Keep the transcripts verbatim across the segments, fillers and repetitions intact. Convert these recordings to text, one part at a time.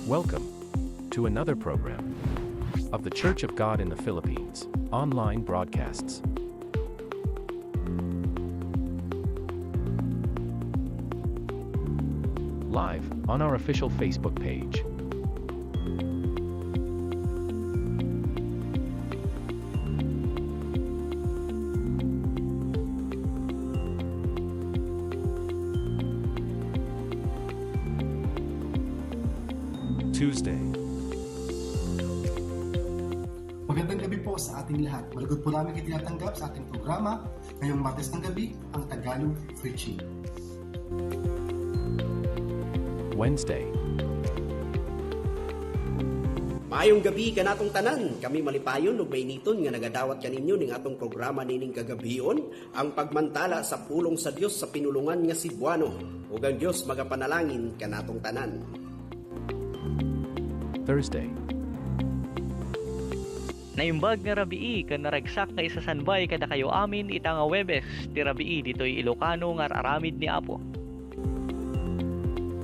Welcome to another program of The Church of God in the Philippines online broadcasts. Live on our official Facebook page. Tuesday. Magandang gabi po sa ating lahat. Malugod po namin kayo tinatanggap sa ating programa ngayong Martes ng gabi, ang Tagalog Preaching. Wednesday. Maayong gabi kanatong tanan. Kami malipayon ug mainiton nga nagadawat kaninyo ning atong programa nining kagabion, ang pagmantala sa pulong sa Dios sa pinulongan nga Cebuano. Ug ang Dios magapanalangin kanatong tanan. Thursday. Naimbag nga rabii ken naragsak nga isasanbay kadakayo amin ita nga Huwebes ti rabii ditoy Ilocano nga ar-aramid ni Apo.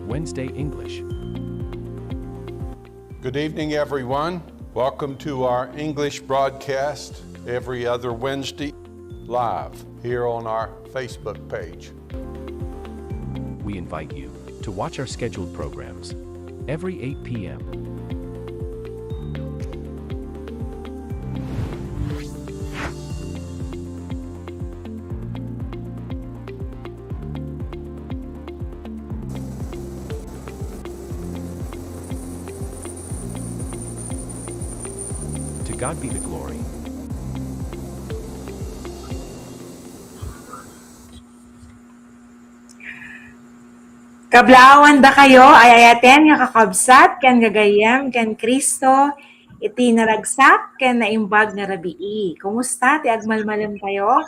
Wednesday English. Good evening, everyone. Welcome to our English broadcast every other Wednesday, live here on our Facebook page. We invite you to watch our scheduled programs every eight p.m. To God be the glory. Kablaawan dakayo, ay-ayaten nga kakabsat ken gagayyem ken Cristo iti naragsak ken naimbag nga rabii. Kumusta ti agmalmalem tayo?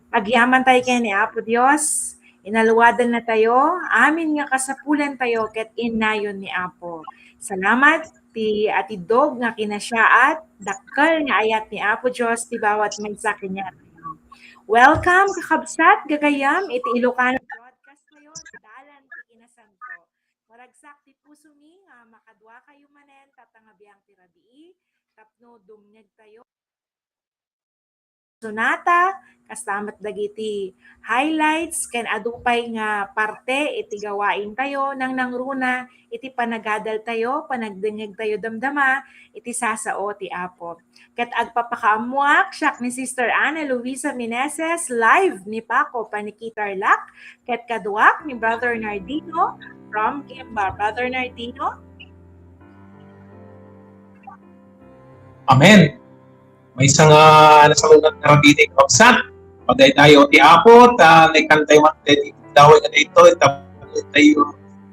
Agyaman tayo ken ni Apo Dios. Inaluadan na tayo, amin nga kasapulan tayo ket innayon ni Apo. Salamat ti atiddog nga kinasiaat, dakkel nga ayat ni Apo Dios ti bawat maysa kaniatayo. Welcome, kakabsat, gagayyem, iti Ilocano broadcast tayo, Dalan ti Kinasanto. Maragsak ti pusomi nga makadua kayo manen, tatta nga biang ti rabii, tapno dumngeg tayo. Sonata, kasta met dagiti highlights, ken adu pay nga parte iti gawain tayo, nangnangruna iti panagadal tayo, panagdengngeg tayo damdama iti sasao ti Apo. Ket agpapakaammoak, siak ni Sister Ana Luisa Meneses, live ni Paco Paniki Tarlac, ket kaduak ni Brother Nardino from Guimba. Brother Nardino? Amen. Maysa nga nasalunan nga rabii ti kabsat. Pagdaydayaw ti Apo, ta naikkan tayo man daytoy daway nga daytoy, tapno tayo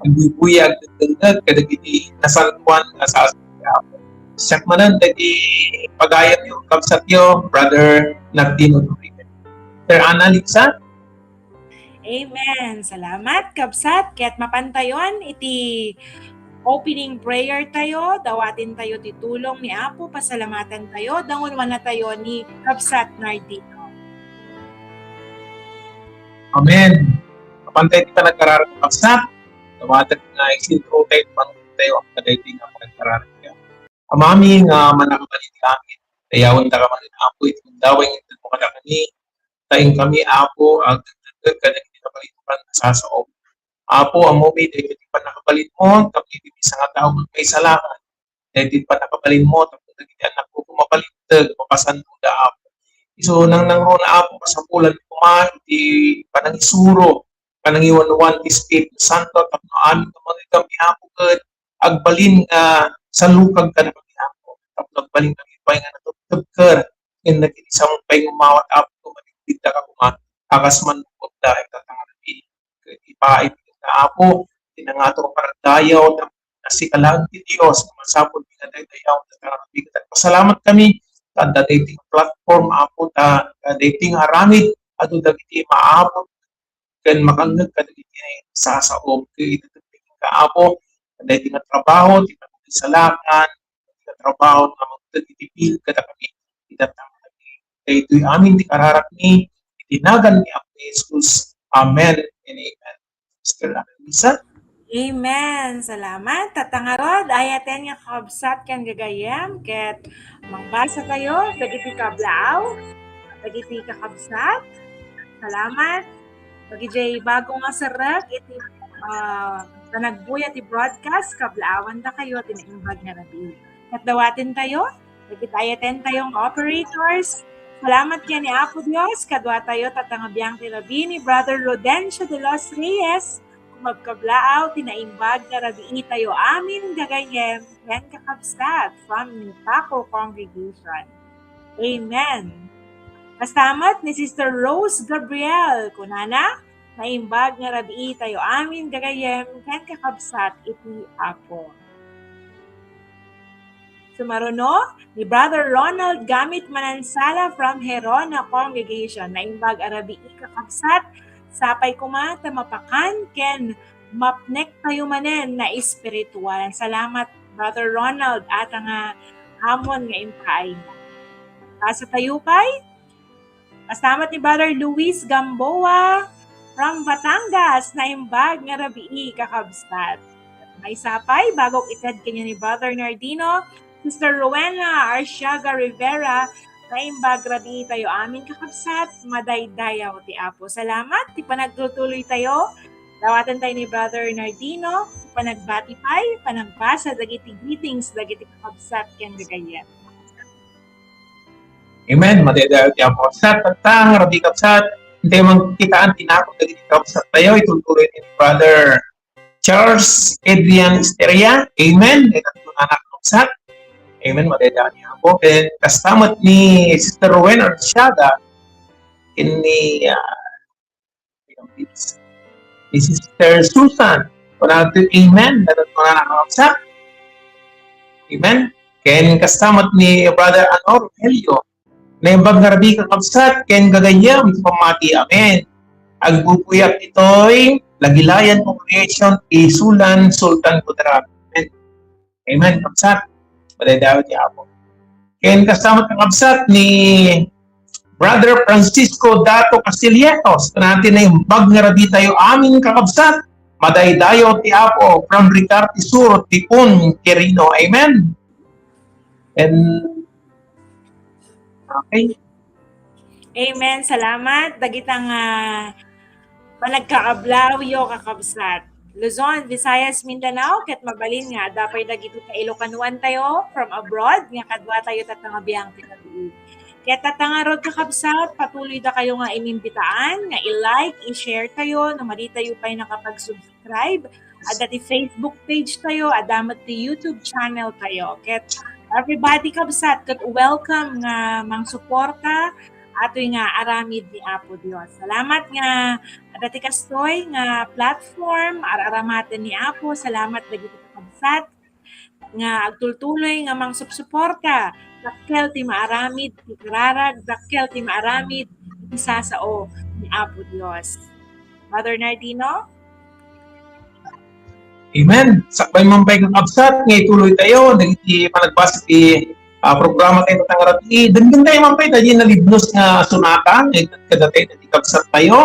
agbuybuya, agdengngeg kadagiti nasantoan nga sasao ti Apo. Siak manen dagiti pagayamyo, kabsatyo, Brother Nardino Toribio. Sir Ana, Liza? Amen. Salamat, kabsat. Ket mapantayon iti opening prayer tayo, dawaten tayo ti tulong ni Apo, pasalamatan tayo, dangunuan tayo ni kabsat Nardino. Amen. Mapantayon ti panagkararag, kabsat. Dawaten nga isinto tayo, panunot tayo, ang kadaydi nga panagkararag. Amami nga mannakabalin ti langit, dayawenta ka manen, Apo, iti gundaway nga ited mo kadakami. Ta inkami, Apo, agdengngeg kadagiti nabalin mo ken nasasaom. Apo, ammomi daytoy ti pannakabalinmo, tapno iti maysa nga tao nga maisalakan, daytoy ti pannakabalinmo, tapno dagiti annakmo mabalinteg, mapasannoda, Apo. Isu nangnangruna, Apo, kasapulan koma iti panangisuro, panangiwanwan ti Espiritu Santo, tapno amin nga mangngegkami, Apo, ket agbalin nga salukag kadakami, Apo. Tapno agbalin kami pay nga natebtebker ken nagin-, sa pay nga umawat, Apo, manigdidda ka koma, a kas mannukotda ita nga rabii. Ket ipaay ta, Apo, ti nangato nga panagdayaw, tapno sika laeng ti Dios, masapul nga daydayaw, ita nga rabii. Ket agpasalamat kami, ta adda daytoy nga platform, Apo, ta, ta daytoy nga aramid, adu dagiti maabot ken makangngeg kadagiti sasaom ket iti tubig ka, Apo, daytoy nga trabaho, ti panangisalakan, daytoy nga trabaho nga mangted iti biag kadakami, iti daytoy amin ti kararagmi, iti nagan ni Apo Jesus. Amen and amen. Sister Ana Luisa? Amen. Salamat. Tatta ngarud, ayaten nga kakabsat ken gagayyem, ket mangbasa tayo dagiti kablaaw, dagiti kakabsat. Salamat. Dagiti bago nga serrek iti, ah, panagbuya ti broadcast, kablaawan dakayo ti naimbag nga rabii. Ket dawaten tayo, dagiti ayaten tayo nga operators. Salamat ken ni Apo Dios, kadua tayo tatta nga biang ti rabii ni Brother Rodencio de los Reyes, kumagkablaaw ti naimbag nga rabii tayo amin gagayyem ken kakabsat from Nitaco Congregation. Amen. Kasta met ni Sister Rose Gabriel, kunana, naimbag nga rabii tayo amin gagayyem ken kakabsat iti Apo. Sumaruno, ni Brother Ronald Gamit Manansala from Gerona Congregation. Naimbag a rabii, kakabsat, sapay koma ta mapakan ken mapnek tayo manen nga espiritual. Salamat, Brother Ronald, ata nga amon nga impaay. Basa tayo pay. Kasta met ni Brother Luis Gamboa from Batangas, naimbag nga rabii, kakabsat. Maysa pay, bago ited kaniak ni Brother Nardino, Sister Rowena Arciaga Rivera, naimbag rabii tayo amin, kakabsat, madaydayaw ti Apo. Salamat ti panagtultuloy tayo. Dawaten tayo ni Brother Nardino, panagbati pay, panagbasa dagiti greetings, dagiti kakabsat ken gagayyem. Amen. Madaydayaw ti Apo. Kabsat, tatta nga rabii, kabsat, intay man kitaan ti nakon dagiti kabsat tayo, itultuloy ni Brother Charles Adrian Esteria. Amen. Ket adtoy anak, kabsat. Amen. Madaydayaw ti Apo. Ken kasta met ni Sister Rowena Arciaga, ken ni, ah, ni Sister Susan. Kunana ti amen. Dapat kunana, kakabsat. Amen. Ken kasta met ni Brother Ano Rogelio. Naimbag nga rabii, kakabsat, ken gagayyem ti pammati. Amen. Agbubuyak itoy Lagilayan Congregation, Isulan, Sultan, Kudarat. Amen. Amen, kabsat. Madaydayaw ti Apo. Ken kasta met, kakabsat, ni Brother Francisco Dato Castilletos, kunana ti naimbag nga rabii tayo amin, kakabsat. Madaydayaw ti Apo, from Ricarte Sur, Tipon, Quirino. Amen. And, okay. Amen. Salamat. Dagita nga panagkaablawyo, kakabsat. Luzon, Visayas, Mindanao, ket mabalin nga adda pay dagiti ta Ilocanoan tayo from abroad, nga kadua tayo tatta nga biang ti rabii. Ket tatta ngarud, kakabsat, patuloy dakayo nga inimbitaan nga i-like, i-share tayo, no madi tayo pay nakapag-subscribe. Adda ti Facebook page tayo, adda met ti YouTube channel tayo. Ket everybody, kabsat, ket welcome nga mangsuporta, atoy nga aramid ni Apo Dios. Salamat nga adda ti kastoy nga platform, ar-aramaten ni Apo. Salamat dagiti kabsat nga agtultuloy nga mangsupsuporta. Dakkel ti maaramid ti kararag, dakkel ti maaramid ti sasao ni Apo Dios. Brother Nardino? Amen. Sakbay man pay, kakabsat, nga ituloy tayo dagiti panagbasa ti, ah, programa tayo tatta nga rabii. Denggen tayo man pay dagiti nalibnos nga sonata nga ited kadatayo dagiti kabsat tayo.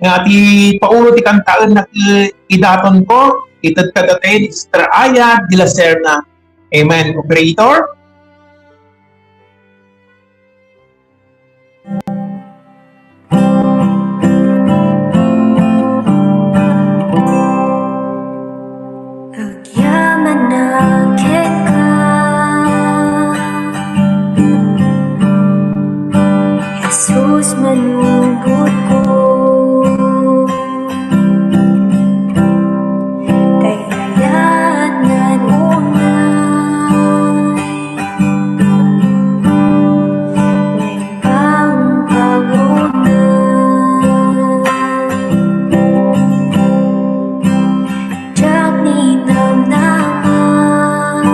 Nga ti paulo ti kantaenna ket Idaton Ko, ited kadatayo ni Sister Aya de la Serna. Amen. Operator? Agyamanak kenka, Jesus, manunotko. Daydayaat nga unay nga impaungpauna. Diak ninamnama a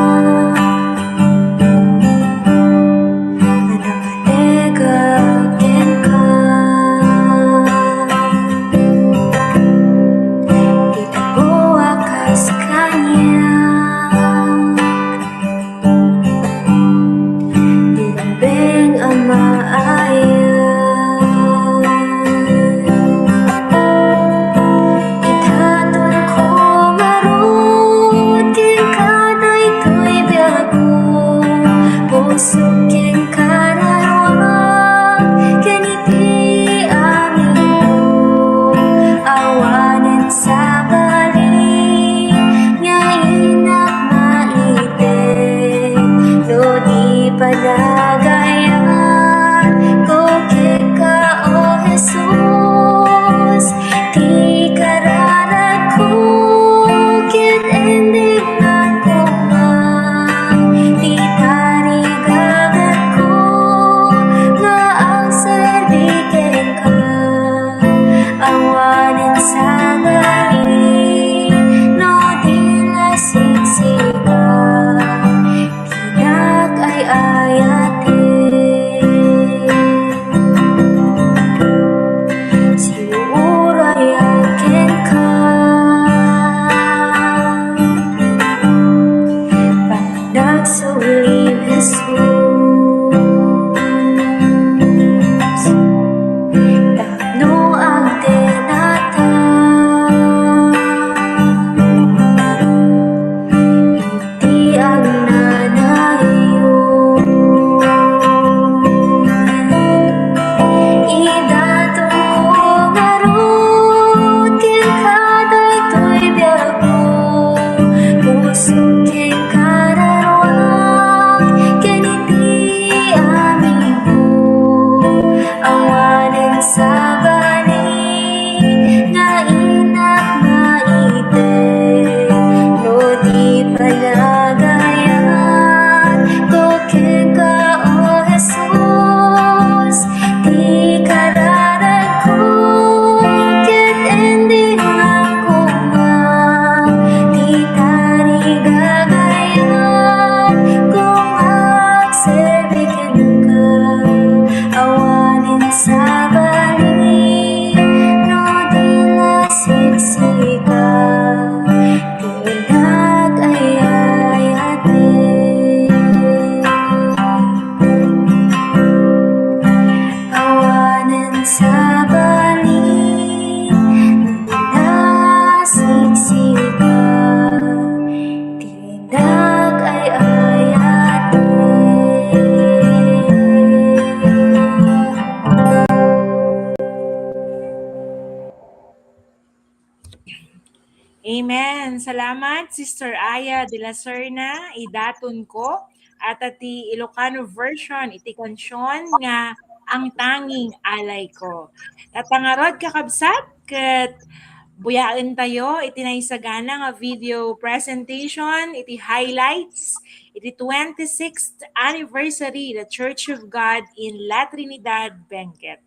nakatekak kenka. Ti tabuak kas kaniak, ti bembeng a maayat. Idaton ko nga Ken kararuak ken iti amigo, awanen sabali nga innak maited. No di panagayat to kenka, O Jesus, ti kararagko ket endingak koma ti tarigagayan kong agserbi kenka. Awanen sabali no di la siksika ti nag-ayayati. Awanen sabali, nasiksika ti nag-ay-ayati. Amen. Salamat, Sister Aya de la Serna, idaton ko. At ti Ilocano version, iti kansion nga Ang Tanging Alay Ko. Tatta ngarud, kakabsat, ket buyaentayo iti naisagana nga video presentation, iti highlights, iti twenty-sixth anniversary the Church of God in La Trinidad, Benguet.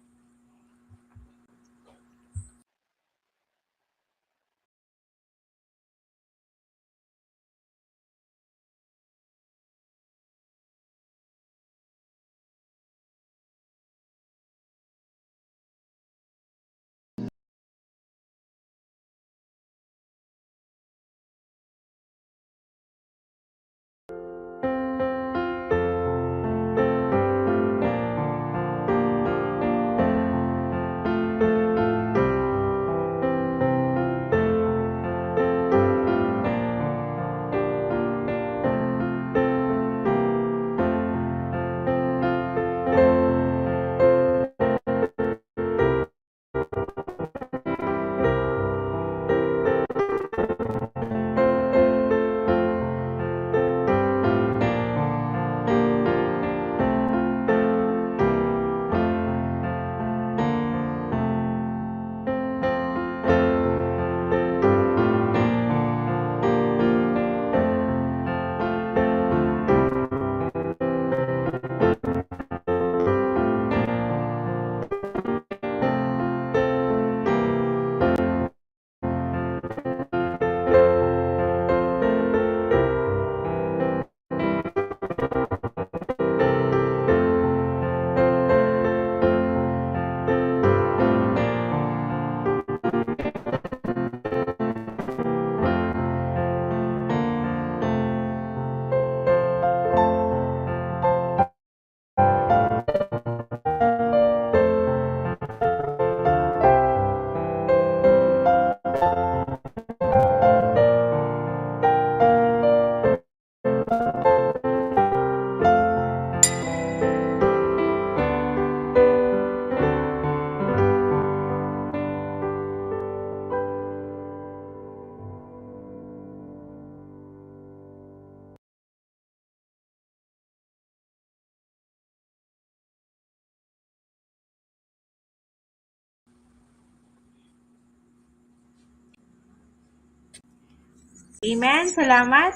Amen. Salamat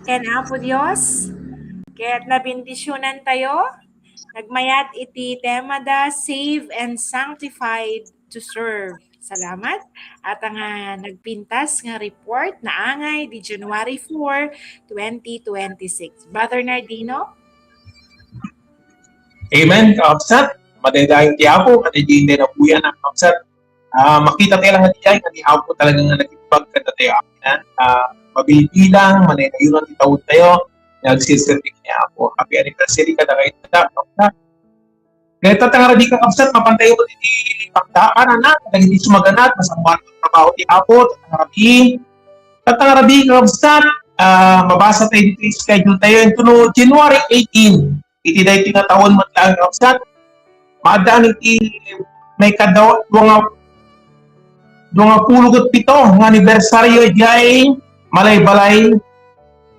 ken Apo Dios. Ket nabendisionan tayo. Nagmayat iti tema da, Saved and Sanctified to Serve. Salamat. At nga nagpintas nga report naangay di January four, twenty twenty-six. Brother Nardino? Amen, kakabsat. Madaydayaw ti Apo, kadaydi inday napuyan, kakabsat. Ah, makita tayo lang nga diay, nga ni Apo talaga nga nagimbag kadatayo amin, ah. Ah, mabilbilang, manaynayonan ti taon tayo, nga agserserbi ni Apo. Happy anniversary kadakayo, kakabsat. Ket tatta ngarud, kakabsat, mapan tayo iti pagdaanan, ah, dagiti sumagana, masangoan ti trabaho ti Apo, tatta ngarud. Tatta ngarud, kakabsat, ah, mabasa tayo ditoy schedule tayo, intono January eighteen. Iti daytoy nga taon met laeng, kakabsat, maaddaan iti maikadua nga, dua nga pulo ket pito nga anibersario idiay Malaybalay,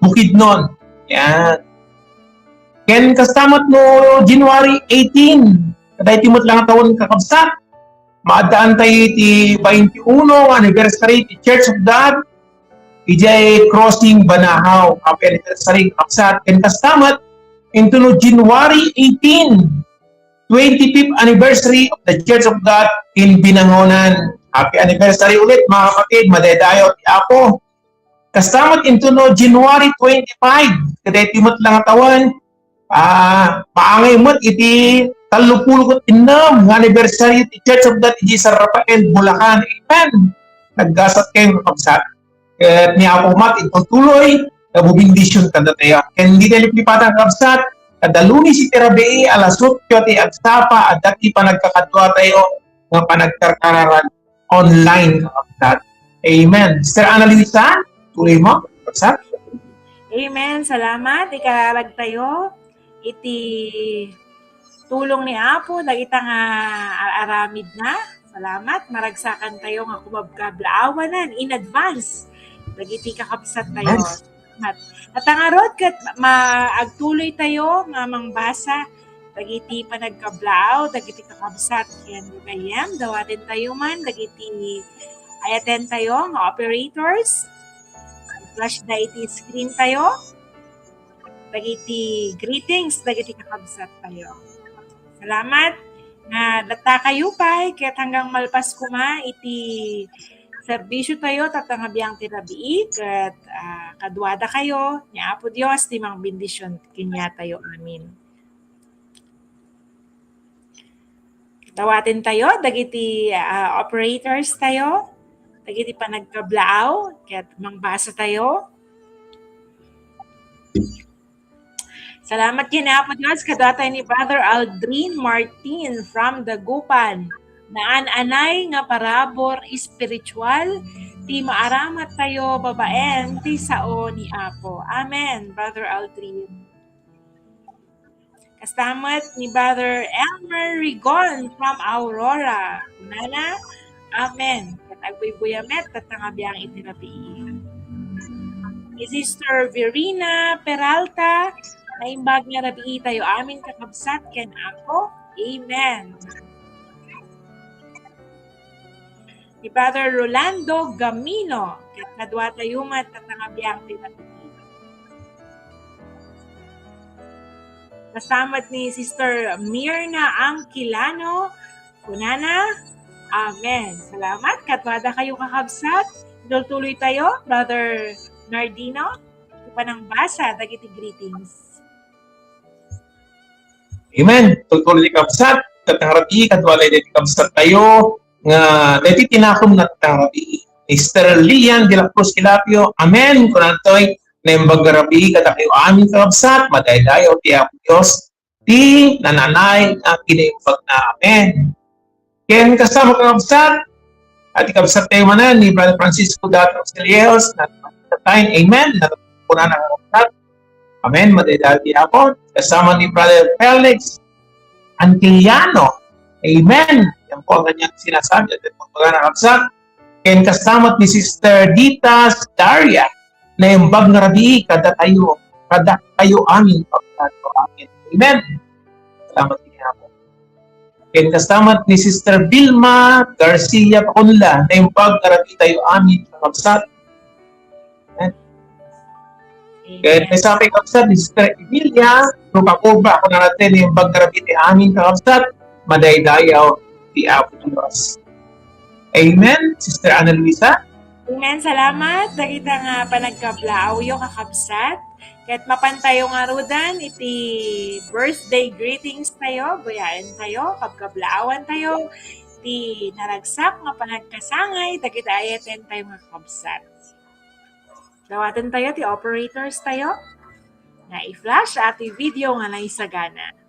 Bukidnon. Yan. Ken kasta met no January eighteen, kadaytoy met la nga tawen, kakabsat, maaddaantayo iti twenty-one nga anniversary ti Church of God idiay Crossing Banahaw. Happy anniversary, kakabsat. Ken kasta met, intono January eighteen, twenty-fifth anniversary of the Church of God in Binangonan. Happy anniversary ulit, mga kapatid. Madaydayaw ti Apo. Kasta met intono January twenty-five, kadaytoy met la nga tawen, ah, maangay met iti tallopulo ket innem nga anniversary ti Church of God iti San Rafael, Bulacan. Amen. Naggasat kayo, kakabsat. Ket ni Apo met, intultuloy, nga bubendisyon kadatayo. Ken di tayo liplipatan, kakabsat, kada Lunes iti rabii, alas otso ti agsapa, adda ti panagkakadua tayo nga panagkarkararan online, kakabsat. Amen. Sister Ana Luisa, tuloy mo, kakabsat. Amen. Salamat, ikararag tayo iti tulong ni Apo, dagita nga ar-aramidna. Salamat, maragsakan tayo nga kumabkablaawanan in advance dagiti kakabsat tayo. Yes. Salamat. At ngarud, ket ma-, agtuloy tayo nga mangbasa dagiti panagkablaaw dagiti kakabsat ken gagayyem. Dawaten tayo man dagiti ayaten tayo nga operators. Flash da iti screen tayo dagiti greetings dagiti kakabsat tayo. Salamat nga datakayo pay ket hanggang malpas koma iti serbisyo tayo, tatta nga biang ti rabii, ket, ah, kaduada kayo ni Apo Dios ti mangbendisyon kaniatayo. Amen. Dawaten tayo dagiti, ah, operators tayo, dagiti panagkablaaw, ket mangbasa tayo. Salamat ken Apo Dios, kaduatayo ni Brother Aldrin Martin from Dagupan. Naan-anay nga parabur espiritual ti maaramat tayo babaen ti sao ni Apo. Amen, Brother Aldrin. Kasta met ni Brother Elmer Rigon from Aurora. Kunana, amen. Ket agbuybuya met tatta nga biang iti rabii. Ni Sister Verena Peralta, naimbag nga rabii tayo amin, kakabsat ken Apo. Amen. Ni Brother Rolando Gamino, ket kaduatayo met tatta nga biang ti rabii. Kasta met ni Sister Mirna Angkilano, kunana, amen. Salamat, kaduada kayo, kakabsat. Tultuloy tayo, Brother Nardino, ti panangbasa dagiti greetings. Amen. Tultuloy ti kabsat, ket ngarud, kaduatayo ti kabsat tayo, nga daytoy tinakom nga rabii, Mister Lian de la Cruz Ilapio. Amen. Kunana daytoy, naimbag nga rabii kadakayo amin, kakabsat, madaydayaw ti Apo Dios, ti naan-anay nga kinaimbagna. Amen. Ken kasta met, kakabsat, iti kabsat tayo manen ni Brother Francisco Dato Auxilios, na time. Amen. Kunana, kakabsat, amen. Madaydayaw ti Apo. Kasta met ni Brother Felix Antillano. Amen. Yan po ang kanyang sinasabi. At ito po, mga kakabsat, ken kasta met ni Sister Dita Daria, naimbag nga rabii kadatayo, kadatayo amin, kakabsat. Amen. Salamat, Ginoo. Ken kasta met ni Sister Vilma Garcia Paconla, naimbag nga rabii tayo amin, kakabsat. Amen. Ken kasta met, kakabsat, ni Sister Emilia Rupacoba, kunana daytoy, naimbag nga rabii tayo amin, kakabsat, madaydayaw ti Apo Dios. Amen, Sister Ana Luisa? Amen. Salamat dagita nga panagkablaawyo, kakabsat. Ket mapan tayo ngaruden iti birthday greetings tayo, buyaen tayo, kabkablaawan tayo ti naragsak nga panagkasangay dagiti ayaten tayo nga kakabsat. Dawaten tayo ti operators tayo nga i-flash iti video nga naisagana.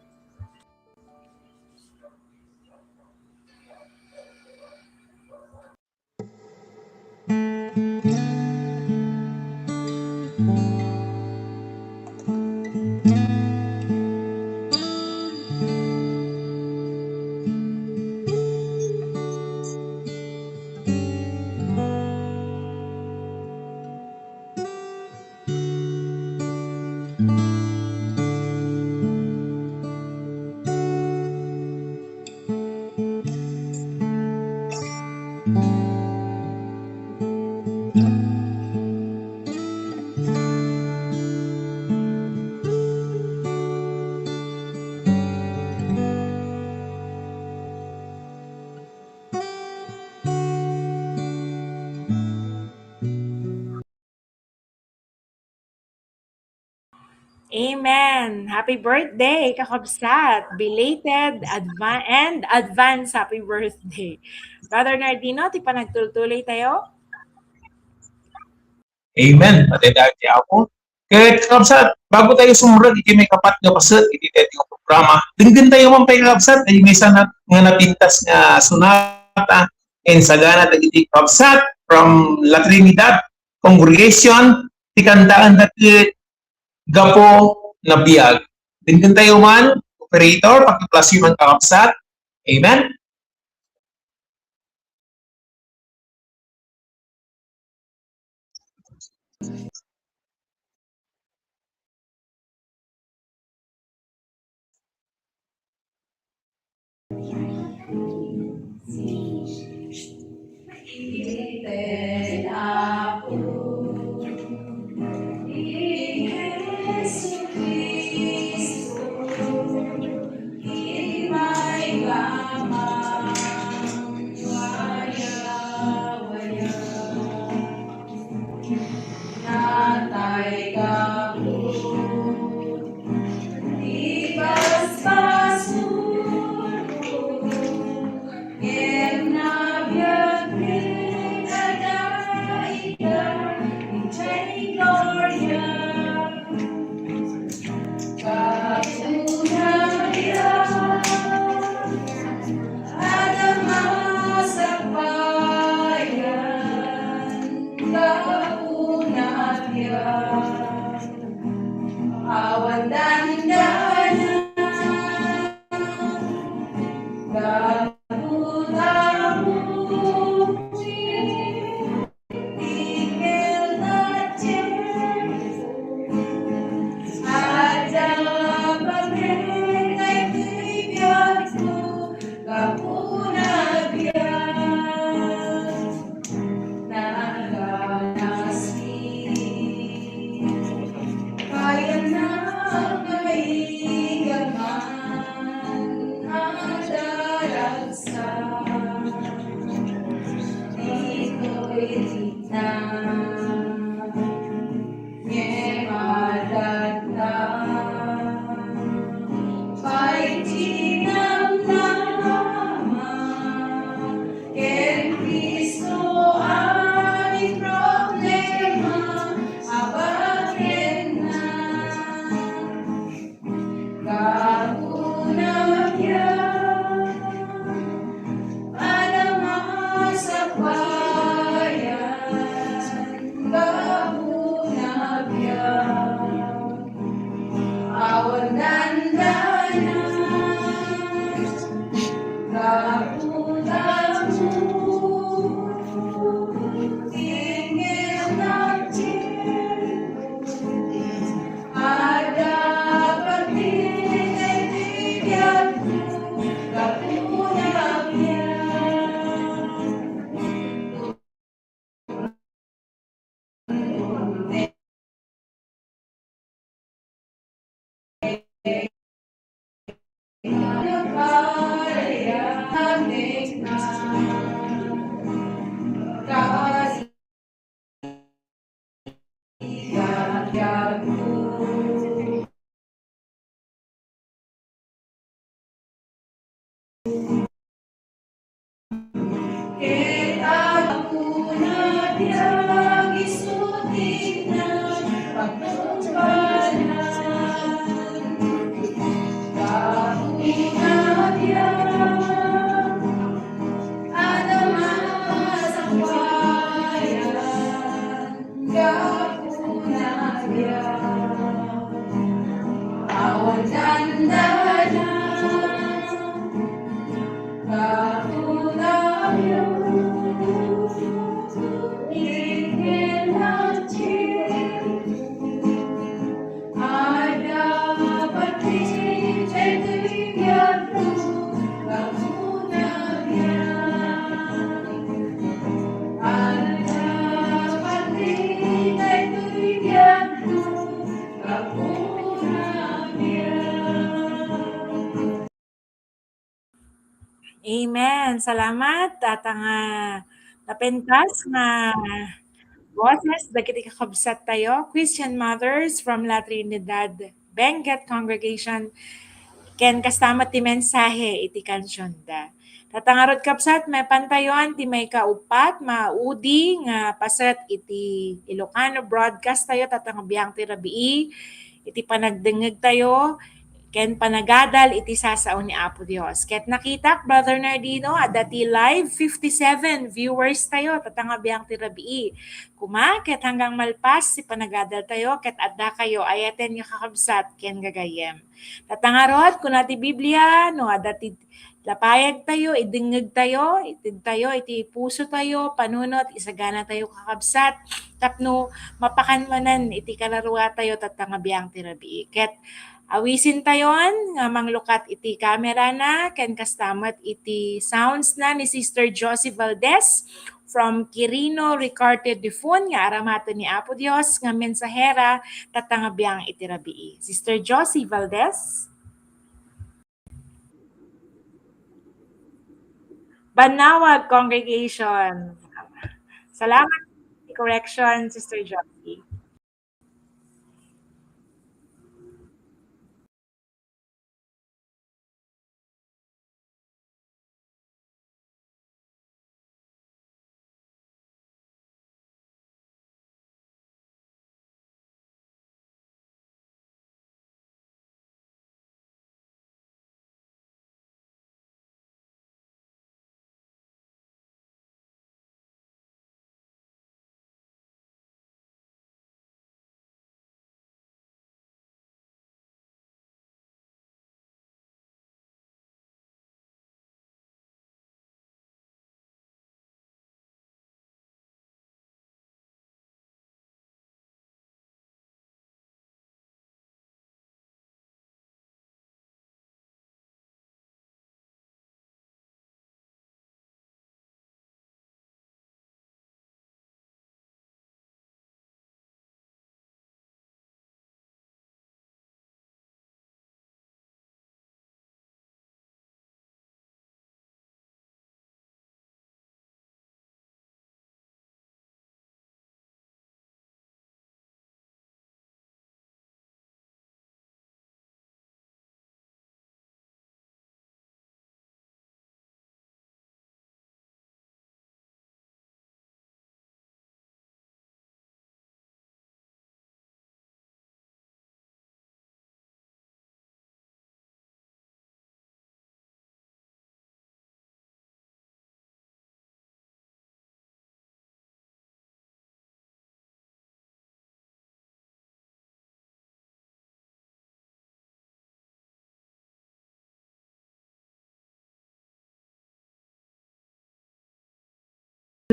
Amen. Happy birthday, kakabsat. Belated adva- and advance happy birthday. Brother Nardino, ti panagtultuloy tayo? Amen. Patay tayo ti Apo. Ket, kakabsat, bago tayo sumrek iti may kapat nga paset iti daytoy nga programa, denggen tayo man pay, kakabsat, ay may sana nga napintas nga sonata, ken sagana dagiti kakabsat from La Trinidad Congregation, ti kantaen dagiti gapu na biag. Denggen tayo man, operator, pakiplasyo man, kakabsat. Amen? Natay gapu ti basbasolko, ken nabiag ket adda ita idiay gloria. Gapu na biag, adda masakbayan, gapu na biag, awan dandana, gapu ta umuli. Ditoy na, ngem adda pay ti namnama ken Cristo a di problema a bakenna. Gapu na biag, adda masakbayan, gapu na biag, awan dandana, gapu ta umuli. Adda pati daytoy biagko, gapu na biag. Ket adda pay ti nagisutingna pagtungpalan. Gapu na biag, adda masakbayan. Gapu na biag, awan dandana, gapu na biag, iken natin. Adda pati daytoy biagko, gapu na biag. Adda pati daytoy biagko, gapu na biag. Amen. Salamat, ata nga napintas nga boses dagiti kakabsat tayo, Christian Mothers from La Trinidad Benguet Congregation, ken kasta met ti mensahe iti kansionda. Tatta ngarud, kabsat, maipantayon ti maikaupat, maudi nga paset iti Ilocano broadcast tayo, tatta nga biang ti rabii, iti panagdengngeg tayo, ken panagadal iti sasao ni Apo Dios. Ket nakitak, Brother Nardino, adda ti live fifty-seven viewers tayo, tatta nga biang ti rabii. Kuma, ket hanggang malpas ti panagadal tayo, ket adda kayo, ayaten nga kakabsat ken gagayyem. Tatta ngarud, kuna ti Biblia, no adda ti lapayag tayo, idengngeg tayo, ited tayo iti puso tayo, panunot, isagana tayo, kakabsat, tapno mapakan manen iti kararua tayo, tatta nga biang ti rabii. Ket awisin tayon nga manglukat iti camera na, ken kasta met iti sounds na ni Sister Josie Valdez from Quirino, Ricarte, Difon, nga aramaten ni Apo Dios nga mensahera, tatta nga biang iti rabii. Sister Josie Valdez? Bannawag Congregation. Salamat. Correction, Sister Josie.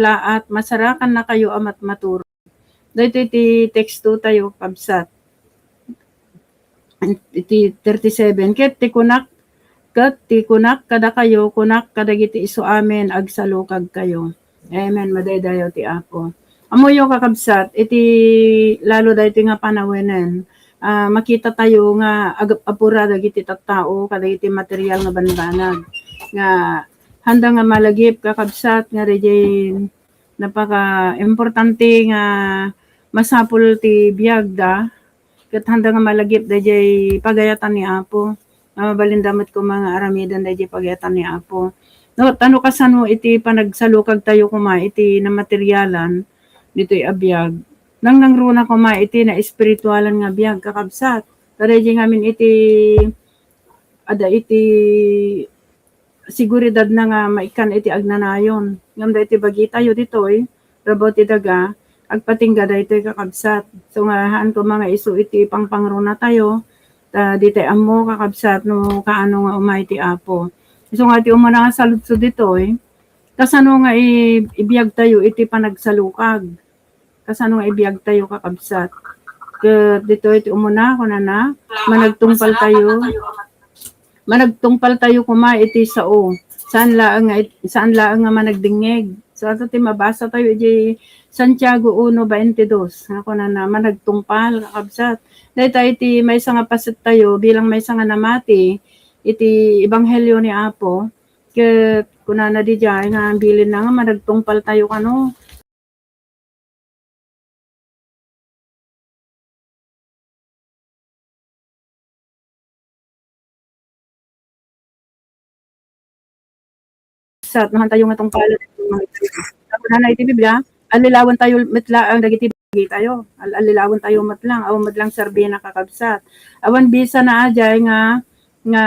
Laat, masarakannakayo a matmaturog. Daytoy ti teksto tayo, kabsat. Iti thirty-seven, ket ti kunak, ket ti kunak kadakayo, kunak kadagiti isu amin, agsalukagkayo. Amen. Madaydayaw ti Apo. Ammoyo, kakabsat, iti lalo daytoy nga panawenen, ah, makita tayo nga agap-apura dagiti tattao kadagiti material nga banbanag. Nga handa nga malagip, kakabsat, nga rejay napaka-importante nga masapul ti biagda, ket handa nga malagip dayjay pagayatan ni Apo. Nga mabalinda met koma nga aramiden dayjay pagayatan ni Apo. No, tano kasano iti panagsalukag tayo koma iti namaterialan ditoy a biag. Nangnangruna koma iti naespiritualan nga biag, kakabsat. Kadayjay ngamin iti, ada iti seguridad na nga maikkan iti agnanayon. Ngem daytoy bagitayo ditoy, rabaw ti daga, agpatingga daytoy, kakabsat. So nga, haan koma nga isu iti pangpangruna tayo, ta ditay ammo, kakabsat, no kaano nga umay ti Apo. So nga, ti umuna nga saludsod ditoy, kasano nga i-, ibiag tayo iti panagsalukag? Kasano nga ibiag tayo, kakabsat? Ket ditoy ti umuna, kunana, managtungpal tayo. Managtungpal tayo koma iti sao. Saan laeng nga it-, saan laeng nga managdengngeg. So, ato ti mabasa tayo iti Santiago uno veintidós. Nga kunana, managtungpal, kakabsat. Dayta iti maysa nga paset tayo bilang maysa nga namati iti ebanghelio ni Apo. Ket kunana didiay nga bilinna nga managtungpal tayo kano. kakabsat, no, hantayo nga tungpalen. Kunana iti Biblia, allilawen tayo met laeng dagiti bagitayo. Al-, allilawen tayo met lang, awan met lang serbina, kakabsat. Awan bisan a diay nga, nga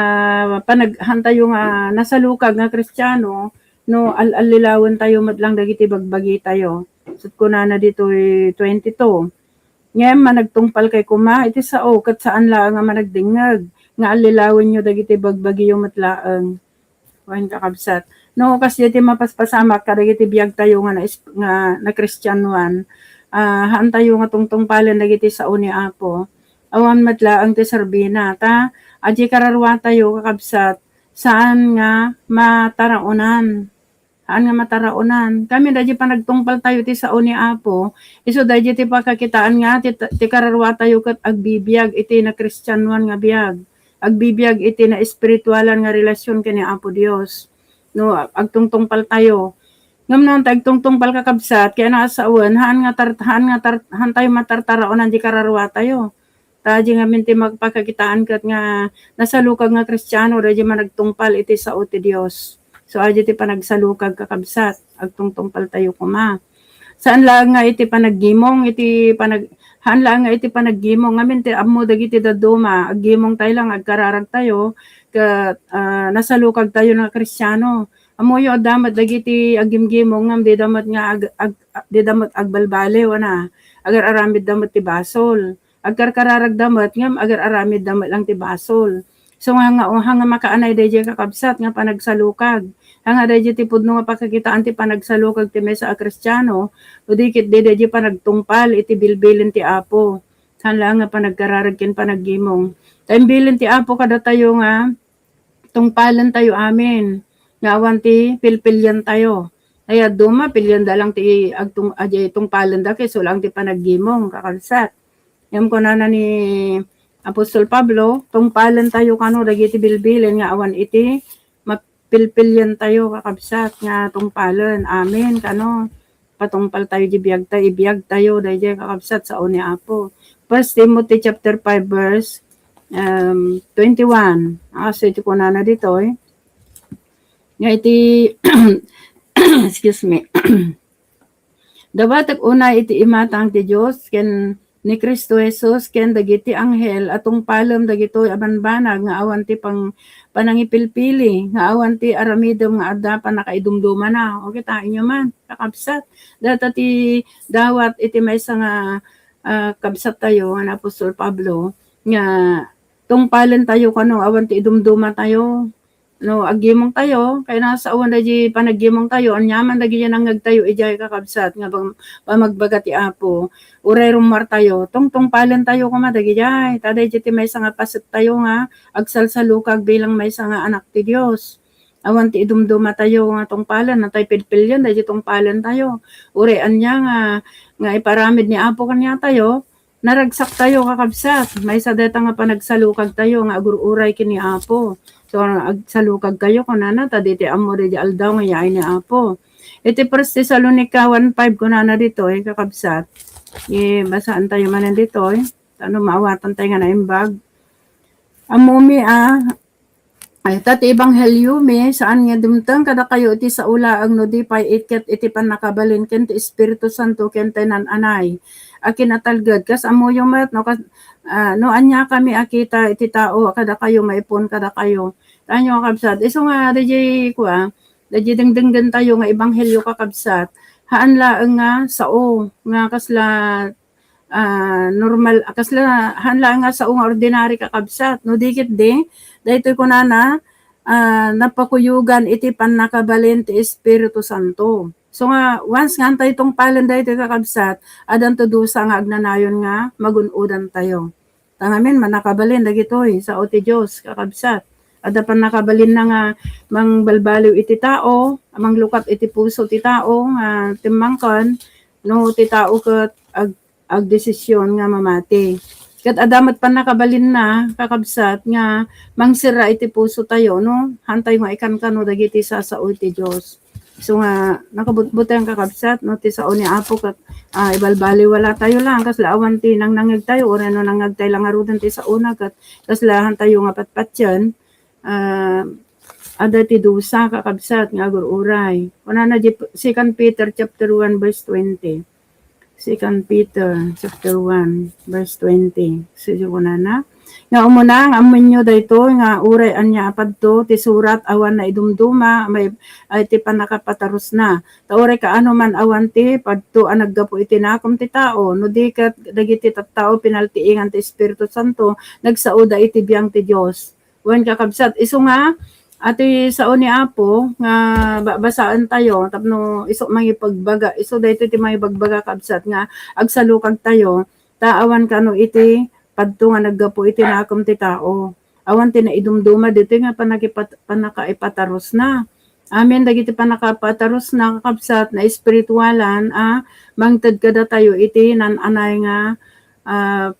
panag-, hantayo nga nasalukag nga Kristiano, no, al-, allilawen tayo met lang dagiti bagbagitayo. So, kunana ditoy twenty-two. Ngem managtungpalkay koma iti sao ket saan laeng a managdengngeg nga allilawenyo dagiti bagbagiyo met laeng. Wen, kakabsat. No, kas iti mapaspasamak kadagiti biagtayo nga na-, nga nakristianoan, ah, haantayo nga tungtungpalen dagiti sao ni Apo. Awan met laeng ti serbina. Ta, adi kararwatayo, kakabsat, saan nga mataraonan. Haan nga mataraonan. Kami, daydi panagtungpal tayo ti sao ni Apo, isu daydi ti pakakitaan nga ti, ti kararwatayo ket agbibiag iti nakristianoan nga biag. Agbibiag iti naespiritualan nga relasyon ken ni Apo Dios. No, ag-, agtungtungpal tayo. Ngem no, anta agtungtungpal, kakabsat, kaya nasawen, haan nga tar-, haan nga tar-, haan tayo matartaraonan ti kararwatayo. Ta, di ngamin ti magpakakitaan ket nga nasalukag nga Kristiano, daydi managtungpal iti sao ti Dios. So, adi ti panagsalukag, kakabsat, agtungtungpal tayo koma. Saan laeng nga iti panaggimong, iti panag-, haan laeng nga iti panaggimong. Ngamin ti ammo dagiti dadduma, aggimong tayo lang, agkararag tayo, ket, ah, nasalukag tayo nga Kristiano. Ammoyo, adda met dagiti aggimgimong ngem dida met nga ag-, ag-, dida met agbalbaliw, ana. Agar-aramidda met ti basol. Agkarkararagda met ngem agar-aramidda met lang ti basol. So, nga, nga, nga makaanay daydiay, kakabsat, nga panagsalukag. Nga daydiay ti pudno nga pakakitaan ti panagsalukag ti maysa a Kristiano, no di ketdi daydiay panagtungpal iti bilbilin ti Apo. Saan laeng nga panagkararag ken panaggimong. Ta imbilin ti Apo kadatayo nga tungpalen tayo amin, nga awan ti pilpilian tayo. Ay, dadduma, pilianda lang ti agtung-, adi tungpalenda ket isu lang ti panaggimong, kakabsat. Ngem kunana ni Apostol Pablo, tungpalen tayo kano dagiti bilbilin nga awan iti mapilpilian tayo, kakabsat, nga tungpalen. Amen, kano. Patungpal tayo di biag tayo, ibiag tayo, daydiay, kakabsat, sao ni Apo. First Timothy chapter five, verse, um, twenty-one. Ah, so iti kunana ditoy. Nga iti, excuse me. Dawatek unay iti imatang ti Dios ken ni Cristo Jesus ken dagiti anghel a tungpalem dagitoy a banbanag nga awan ti pang-, panangipilpili, nga awan ti aramidem nga adda pannakaidumdumana. O, kitaenyo man, kakabsat. Dayta ti dawat iti maysa nga, ah, kabsat tayo, nga ni Apostol Pablo, nga tungpalen tayo kano awan ti idumduma tayo. No, aggimong tayo, kayatna nga saoen daydi panaggimong tayo, aniaman dagiti nangngeg tayo idiay, kakabsat, nga pam-, pamagbaga ti Apo. Uray rummuar tayo, tungtungpalen tayo koma dagidiay. Ta daydi ti maysa nga paset tayo nga agsalsalukag bilang maysa nga anak ti Dios. Awan ti idumduma tayo nga tungpalen, natay pilpilian, daydi tungpalen tayo. Uray ania nga, nga iparamid ni Apo kaniatayo, naragsak tayo, kakabsat. Maysa dayta nga panagsalukag tayo nga agur-uray ken ni Apo. So, agsalukag kayo, kunana, ta daydi ammo daydi aldaw nga yaay ni Apo. Iti First Tesalonica one five, kunana ditoy, kakabsat. Ibasaan tayo manen ditoy. Tano maawatan tayo nga naimbag. Ammomi a, ay, ta ti ebangheliomi, saan nga dumteng kadakayo iti sao laeng no di pay ket iti pannakabalin ken ti Espiritu Santo ken tainan-anay a kinatalged. Kas ammoyo met, no, kas-, ah, no aniakami a kita iti tao a kadakayo, maipon kadakayo. Tanyo, kakabsat, isu nga, daydi kua, daydi dengdenggen tayo nga ebanghelio, kakabsat. Haan laeng nga sao, nga kasla ah, normal, kasla, haan laeng nga sao nga ordinary, kakabsat. No di ketdi, daytoy kunana, ah, napakuyogan iti pannakabalin ti Espiritu Santo. So nga, once nga haan tayo tungpalen daytoy, kakabsat, addanto dusa nga agnanayon nga magun-odan tayo. Ta ngamin, mannakabalin dagitoy sao ti Dios, kakabsat. Adda pannakabalinna nga mangbalbaliw iti tao, manglukat iti puso ti tao nga timmangken, no ti tao ket ag-, agdesisyon nga mamati. Ket adda met pannakabalinna, kakabsat, nga mangserra iti puso tayo, no? Haan tayo nga ikankano dagiti sasao iti Dios. So nga, nakabutbuteng, kakabsat, no, ti sao ni Apo ket, ah, ibalbaliwala tayo lang, kasla awan ti nangnangngeg tayo, uray no nangngeg tayo lang ngaruden ti saona, ket kasla haan tayo nga patpatien, ah, adda ti dusa, kakabsat, nga agur-uray. Kunana di Second Peter chapter one, verse twenty. Second Peter chapter one, verse twenty. Sino kunana? Nga umuna, nga ammoenyo daytoy, nga uray ania a padto, ti surat awan naidumduma, may, ay ti pannakapatarusna. Ta uray kaano man awan ti padto a naggapu iti nakom ti tao, no di ket dagiti tattao pinaltiingan ti Espiritu Santo, nagsaoda iti biang ti Dios. Wen, kakabsat, isu nga, iti sao ni Apo nga ba-, basaen tayo, tapno isu mangipagbaga, isu daytoy ti mangibagbaga, kabsat, nga agsalukag tayo, ta awan kano iti padto nga naggapu iti nakom ti tao. Awan ti naidumduma ditoy nga panakipat-, pannakaipatarusna. Amin dagiti pannakaipatarusna, kakabsat, na espiritualan a mangted kadatayo iti nan-anay nga, ah,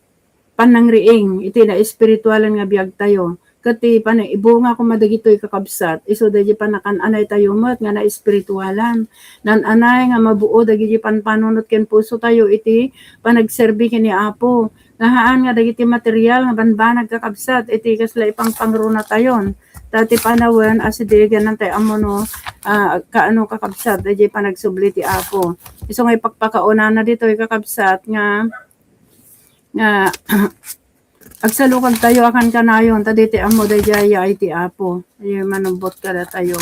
pannangriing iti naespiritualan nga biagtayo. Ket ti panang-, ibunga koma dagitoy, kakabsat, isu daydi panakan-anaytayo met nga naespiritualan. Nan-anay nga mabuo dagiti panpanunot ken pusotayo iti panagserbi ken ni Apo. Nga haan nga dagiti material nga banbanag, kakabsat, iti kasla ipangpangrunatayon. Ta ti panawen, asidegen, ania ti ammo no, ah, kaano, kakabsat, daydi panagsubli ti Apo. Isu nga ipakpakaunana ditoy, kakabsat, nga, nga agsalukagtayo a kankanayon, ta daydi ammo daydi ay ti Apo. Ay, manumbot kadatayo.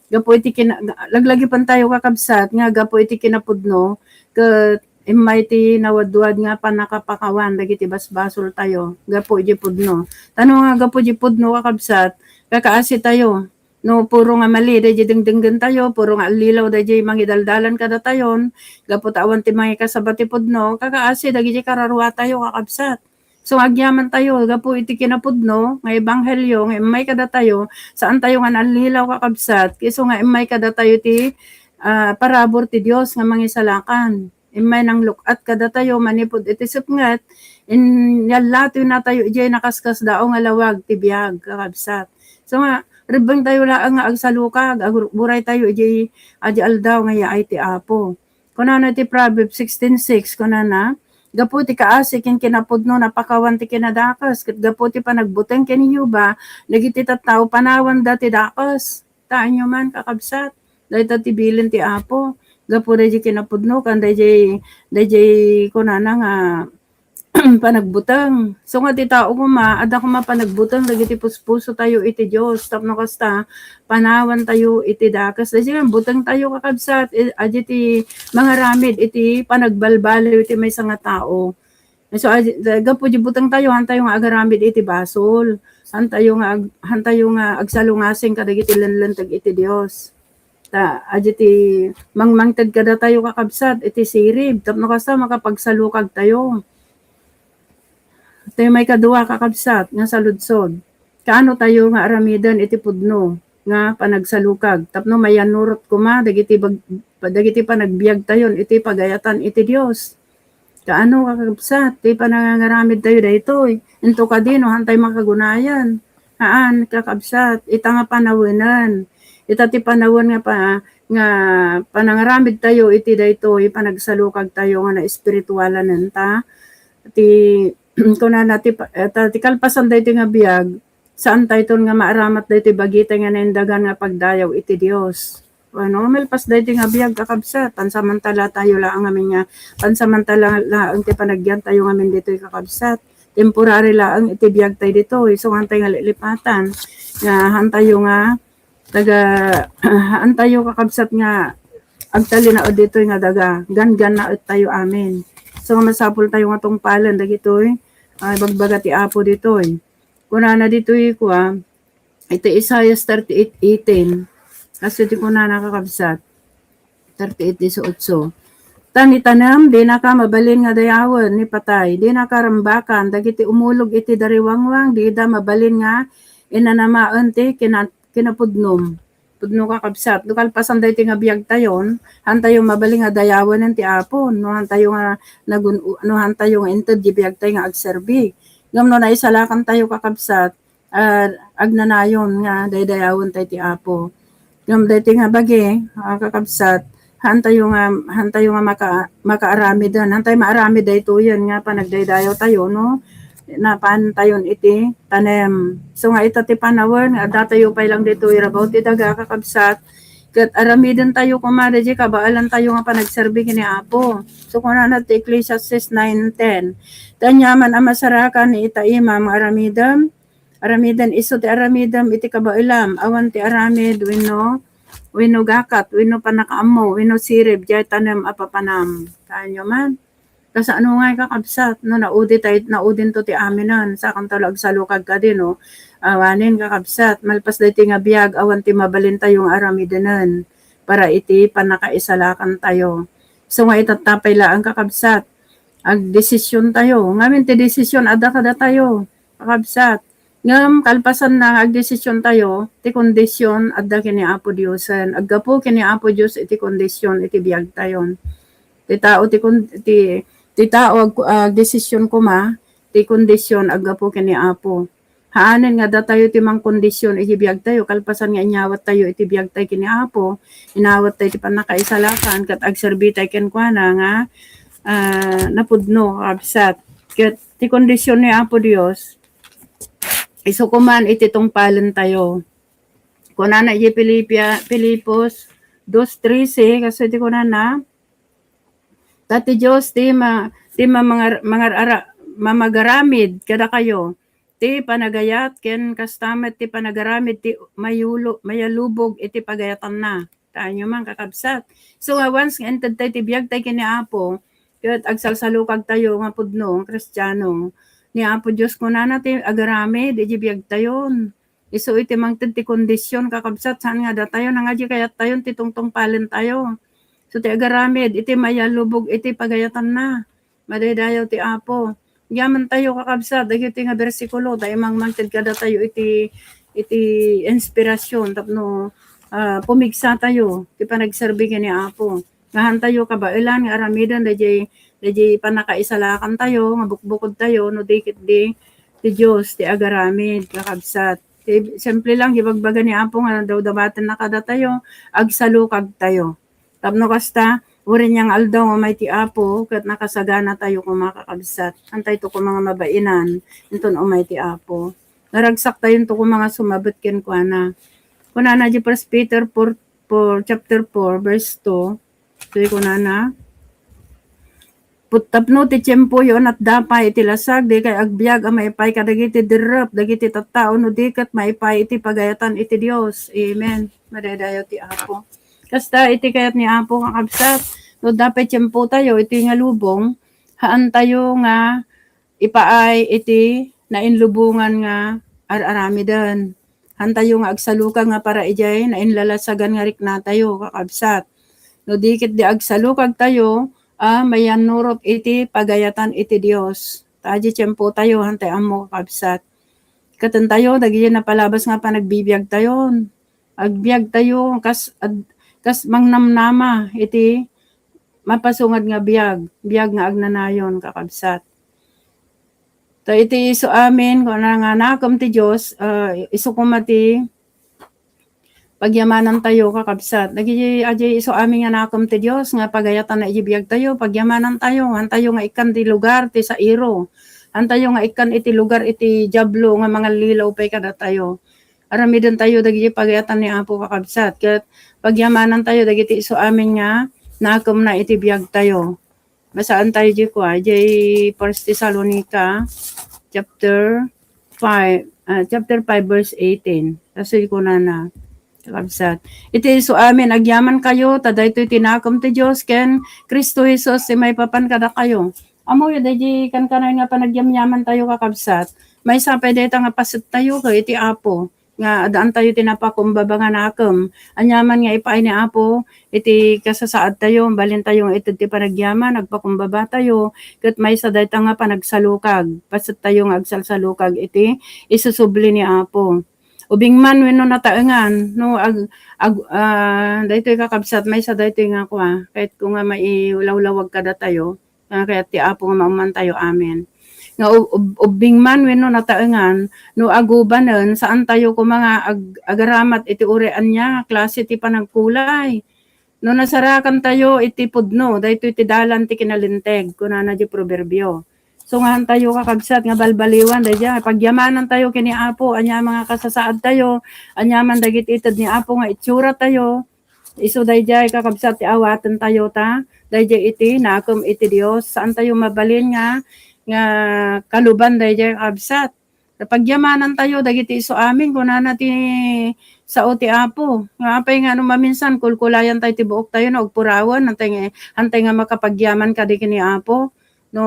Gapu iti kina-, laglagipentayo, kakabsat, nga gapu iti kinapudno, ket immay ti nawadwad nga pannakapakawan dagiti basbasoltayo gapu iti pudno. Ta no nga gapu iti pudno, kakabsat, kakaasitayo. No puro nga mali daydi dengdenggentayo, puro nga allilaw daydi mangidaldalan kadatayon, gapu ta awan ti mangikasaba ti pudno, kakaasi dagiti kararuatayo, kakabsat. So, agyamantayo gapu iti kinapudno nga ebanghelio nga immay kadatayo, saantayo nga naallilaw, kakabsat, isu nga immay kadatayo ti, ah, parabur ti Dios nga mangisalakan. Immay nangluk-at kadatayo manipud iti sipnget, inyallatoynatayo idiay nakaskasdaaw nga lawag ti biag, kakabsat. So nga, rebbengtayo laeng nga agsalukag, agur-uraytayo idiay adi aldaw nga yaay ti Apo. Kunana ti Proverbs sixteen six, kunana, gapu ti kaasi ken kinapudno, napakawan ti kinadakes, ket gapu ti panagbuteng ken ni Jehovah, dagiti tattao, panawanda ti dakes. Ta ania man, kakabsat, dayta ti bilin ti Apo. Gapu daydi kinapudno, ken daydi, daydi kunana nga panagbuteng. So nga ti tao koma, adda koma panagbuteng dagiti puspusotayo iti Dios. Tapno kasta, panawantayo iti dakes. Daydi nga butengtayo, kakabsat, i-, adi ti mangaramid iti panagbalbaliw iti maysa nga tao. So, adi, gapu di butengtayo, hantayo nga agaramid iti basol. Hantayo nga ag-, hantayo nga agsalungasing kadagiti lenlenteg iti Dios. Ta, adi ti mangmangted kadatayo, kakabsat, iti sirib. Tapno kasta, makapagsalukagtayo. Iti maikadua, kakabsat, nga saludsod. Kaano tayo nga aramiden iti pudno nga panagsalukag? Tapno mayannurot koma dagiti bag-, dagiti panagbiagtayon iti pagayatan iti Dios. Kaano, kakabsat, ti panangangaramid tayo daytoy? Into kadi no hantay makagunayan? Haan, kakabsat, ita nga panawenen. Ita ti panawen nga pa-, nga panangaramid tayo iti daytoy, panagsalukag tayo nga naespiritualanen ta. Ti, kunana ti pa-, eh, ta, ti kalpasan daytoy nga biag, saan tayton nga maaramat daytoy bagitay nga naindagan nga pagdayaw iti Dios. Ano, malpas daytoy nga biag, kakabsat, pansamantala tayo laeng ngamin nga, pansamantala laeng ti panagyan tayo ngamin ditoy, kakabsat. Temporary laeng iti biag tayo ditoy, so, hantay nga lilipatan, nga hantayo nga, taga, hantayo, kakabsat, nga agtalinaed ditoy nga daga, ganggannaet tayo amin. So, masapul tayo nga tungpalen dagitoy, ah, bagbaga ti Apo ditoy. Kunana ditoy, kua, iti Isaiah thirty-eight eighteen. Kastoy ti kunana, kakabsat. Thirty-eight dieciocho. Ta ni tanem, dinaka mabalin nga dayawen ni patay. Dinaka rambakan dagiti umulog iti dariwangwang, dida mabalin nga inanamaen ti kina-, kinapudnom. Pudno, kakabsat. No kalpasan daytoy nga biagtayon, hantayo mabalin nga dayawenen ti Apo. No hantayo nga nagun-, no hantayo nga inted di biagtay nga agserbi. Ngem no naisalakan tayo, kakabsat, ah, agnanayon nga daydayawentayo ti Apo. Ngem daytoy nga bagi, ah, kakabsat, hantayo nga, hantayo nga maka-, makaaramiden, hantayo maaramid daytoyen nga panagdaydayaw tayo, no? napantayon iti tanem. So nga ita ti panawen nga addatayo pay lang ditoy rabaw ti daga, kakabsat, ket aramidentayo koma daydiay kabaelantayo nga panagserbi ken ni Apo. So kunana ti Ecclesiastes nine ten, "Ti aniaman a masarakan ita imam nga aramidem, aramiden isu ti aramidem iti kabaelam, awan ti aramid wenno, wenno gakat, wenno pannakaammo, wenno sirib, diay tanem a papanam." Kaanyo man. Kasano ngay, kakabsat, no naudi tay, naudinto ti aminen, sakanto la agsalukag kadi, no? Awanen, kakabsat, malpas daytoy nga biag, awan ti mabalintayo nga aramidenen para iti pannakaisalakantayo. So nga itatta pay laeng, kakabsat, agdesisiontayo. Ngamin ti desision, adda kadatayo, kakabsat. Ngem kalpasanna nga agdesisiontayo, ti kondision adda ken ni Apo Diosen. Aggapu ken ni Apo Dios iti kondision iti biagtayon. Ti tao ti kon-, ti, ti tao ag-, agdesision koma, ti kondision aggapu ken ni Apo. Haanen nga datayo ti mangkondision iti biagtayo, kalpasan nga inyawattayo iti biagtay ken ni Apo, inawattayo ti pannakaisalakan, ket agserbitay kenkuana nga, ah, napudno, kabsat. Ket ti kondision ni Apo Dios, isu koman iti tungpalentayo. Kunana iti Filipia-, Filipos dos trece, kastoy ti kunana, "Ta ti Dios ti ma-, ti mamangar-, mangar-ara-, mamagaramid kadakayo ti panagayat, ken kasta met ti panagaramid ti mayulo-, mayalubog iti pagayatanna." Kaanyo man, kakabsat. So, nga once nga intedtay ti biagtay ken ni Apo, ket agsalsalukagtayo nga pudno, Kristiano, ni Apo Dios kunana ti agaramid iti biagtayon. Isu iti mangted ti kondision, kakabsat, saan nga datayo, nangadi kayattayon ti tungtungpalentayo. So, ti agaramid iti mayalubog iti pagayatanna. Madaydayaw ti Apo. Agyamantayo, kakabsat, dagiti nga bersikulo, ta imang mangted kadatayo iti, iti inspirasyon tapno, ah, pumigsatayo ti panagserbi ken ni Apo. Nga hantayo kabaelan nga aramiden daydiay, daydiay pannakaisalakantayo, nga bukbukodtayo, no di ketdi ti Dios ti agaramid, kakabsat. Ti, simple lang, ibagbaga ni Apo nga daw dawatenna kadatayo, agsalukagtayo. Tapno kasta, uray nga aldaw nga umay ti Apo, ket nakasaganatayo koma, kakabsat. Hantayto koma nga mabainan, inton umay ti Apo. Naragsaktayonto koma nga sumabet kenkuana. Kunana di First Peter four, four, chapter four, verse two, so, kunana, "Put-, tapno ti tiempoyo a natda pay iti lasag, dikay agbiag a maipaay kadagiti derrep dagiti tattao, no di ket maipaay iti pagayatan iti Dios." Amen. Madaydayaw ti Apo. Kasta iti kayat ni Apo, kakabsat, no adda pay tiempotayo iti nga lubong, haantayo nga ipaay iti nainlubongan nga ar-aramiden. Hantayo nga agsalukag nga para idiay nainlalasagan nga riknatayo, kakabsat. No di ketdi agsalukagtayo a mayannurot iti pagayatan iti Dios. Ta adi tiempotayo, hantay ammo, kakabsat. Ket datayo, dagiti napalabas nga panagbibiagtayon. Agbiagtayo kas, ad-, kas mangnamnama iti mapasungad nga biag, biag nga agnanayon, kakabsat. Ta iti isu amin, kuna nga nakem ti Dios, ah, isu koma ti pagyamanantayo, kakabsat. Dagiti, adi isu amin nga nakem ti Dios, nga pagayatanna iti biagtayo, pagyamanantayo, hantayo nga ikkan ti lugar ti sairo. Hantayo nga ikkan iti lugar iti Diablo nga mangallilaw pay kadatayo. Aramidentayo dagiti pagayatan ni Apo, kakabsat, ket pagyamanantayo dagiti isu amin nga nakemna iti biagtayo. Basaantayo di kua, di First Tesalonica chapter five, ah, chapter five, verse eighteen. Kastoy kunana, kakabsat, "Iti isu amin, agyamankayo, ta daytoy ti nakem ti Dios ken Cristo Jesus ti maipapan kadakayo." Ammoyo, daydi kankanayon nga panagyamyamantayo, kakabsat, maysa pay dayta nga pasettayo ket iti Apo, nga addaantayo ti napakumbaba nga nakem. Aniaman nga ipaay ni Apo iti kasasaadtayo, balintayo nga ited ti panagyaman, agpakumbabatayo, ket maysa dayta nga panagsalukag, pasettayo nga agsalsalukag iti isusubli ni Apo. Ubing man wenno nataengan, no, ag-, ag-, ah, daytoy, kakabsat, maysa daytoy nga kua, kayatko nga mailawlawag kadatayo, nga kayat ti Apo nga maummantayo amin. Nga ub-, ub-, ubbing man wenno nataengan, no agubanen, saantayo koma nga ag-, agaramat iti uray ania nga klase ti panagkulay. No nasarakantayo iti pudno, daytoy ti dalan ti kinalinteg, kunana di Proverbio. So, nga hantayo, kakabsat, nga balbaliwan daydiay. Pagyamanantayo ken ni Apo, ania nga kasasaadtayo, ania man dagiti ited ni Apo nga itsuratayo. Isu daydiay, kakabsat, ti awatentayo ta daydiay iti nakem iti Dios. Saantayo mabalin nga, nga kaluban daydiay, kakabsat. Pagyamanantayo dagiti isu amin, kunana ti sao ti Apo. Nga apay nga no maminsan, kulkulayantayo ti buoktayo no agpurawen, hantay nga, hantay nga makapagyaman kadi ken ni Apo. No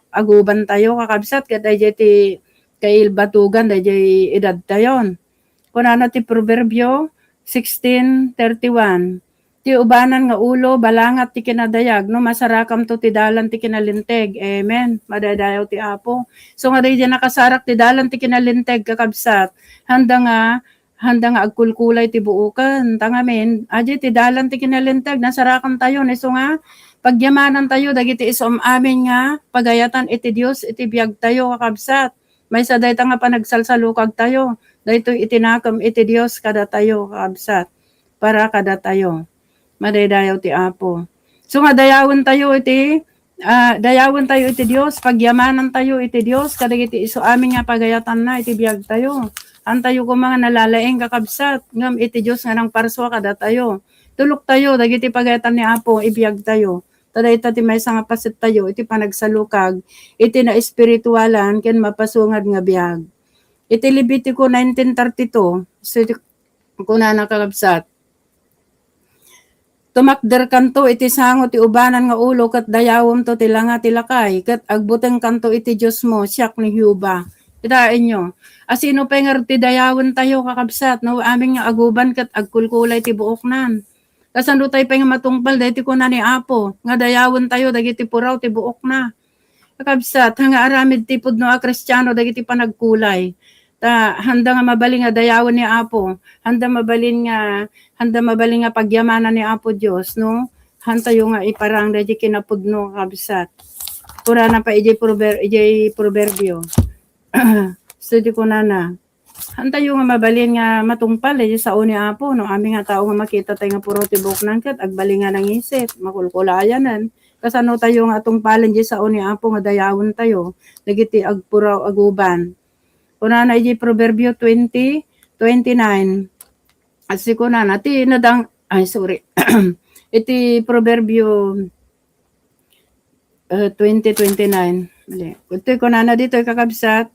agubantayo, kakabsat, ket daydiay ti kailbatugan daydiay edadtayon. Kunana ti Proverbio sixteen thirty-one, "Ti ubanan nga ulo, balangat ti kinadayag, no masarakamto ti dalan ti kinalinteg." Amen. Madaydayaw ti Apo. So nga daydiay nakasarak ti dalan ti kinalinteg, kakabsat, handa nga handa nga agkulkulay ti buoken. Ta ngamin, adi ti dalan ti kinalinteg, nasarakantayo, isu nga pagyamanantayo dagiti isu am-amin nga pagayatan iti Dios iti biagtayo, kakabsat. Maysa dayta nga panagsalsalukagtayo, daytoy iti nakem iti Dios kadatayo, kakabsat, para kadatayo. Madaydayaw ti Apo. So nga dayawentayo iti, ah, dayawentayo iti Dios, pagyamanantayo iti Dios kadagiti isu amin nga pagayatanna iti biagtayo. Hantayo koma nga nalalaing, kakabsat, ngem iti Dios nga nangparsua kadatayo. Tuloktayo dagiti pagayatan ni Apo, ibiagtayo. Ta dayta ti maysa nga pasettayo iti panagsalukag iti naespiritualan ken mapasungad nga biag. Iti Levitico nineteen thirty-two, so iti kunana, kakabsat, "Tumakderkanto iti sango ti ubanan nga ulo ket dayawemto ti langa ti lakay, ket agbutengkanto iti Diosmo, siak ni Jehovah." Kitaenyo, asino pay ngarud ti dayawentayo, kakabsat, no amin nga aguban ket agkulkulay ti buoknan? Kasano tayo pay nga matungpal daytoy kuna ni Apo nga dayawentayo dagiti puraw ti buokna? Kakabsat, nga aramid ti pudno a Kristiano dagiti panagkulay. Ta handa nga mabalin nga dayawen ni Apo, handa mabalin nga, handa mabalin nga pagyamanan ni Apo Dios, no? Hantayo nga iparang daydi kinapudno, kakabsat. Kunana pa ijay prover-, ijay proverbio. So, di kunana, hantayo nga mabalin nga matungpal, eh, sao ni Apo, no? Amin nga tao nga makita tayo nga puro ti buknang ket agbalin nga nangisit, makulkulayanan. Kasano tayo nga atungpalen di sao ni Apo nga dayawentayo dagiti agpuraw aguban? Kunana iti Proverbio twenty twenty-nine. Asi kunana, ti nadang-, ay, sorry. Iti Proverbio, eh, twenty twenty-nine. Mali. Itoy kunana ditoy, kakabsat.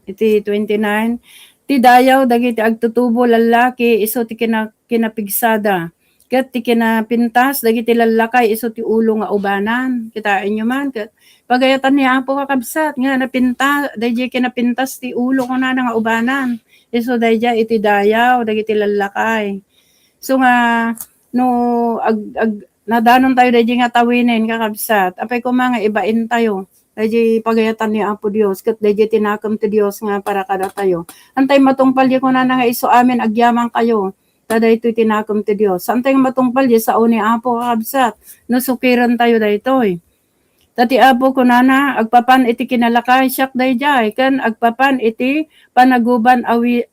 Iti twenty-nine, "Ti dayaw dagiti agtutubo lallaki isu ti kina-, kinapigsada, ket ti kinapintas dagiti lallakay isu ti ulo nga ubanan." Kitaenyo man, ket pagayatan ni Apo, kakabsat, nga napinta-, daydiay kinapintas ti ulo kunana nga ubanan. Isu daydiay iti dayaw dagiti lallakay. So nga, no ag-, ag-, nadanontayo daydiay nga tawinen, kakabsat, apay koma nga ibaintayo daydiay pagayatan ni Apo Dios, ket daydiay tinakem ti Dios nga para kadatayo. Antay matungpal di kunana nga isu amin agyamankayo, ta daytoy tinakem ti Dios. Antay nga matungpal di sao ni Apo, kakabsat, no sukirentayo daytoy. Ta ti Apo kunana, "Agpapan iti kinalakay, siak daydiay, ken agpapan iti panaguban awi-,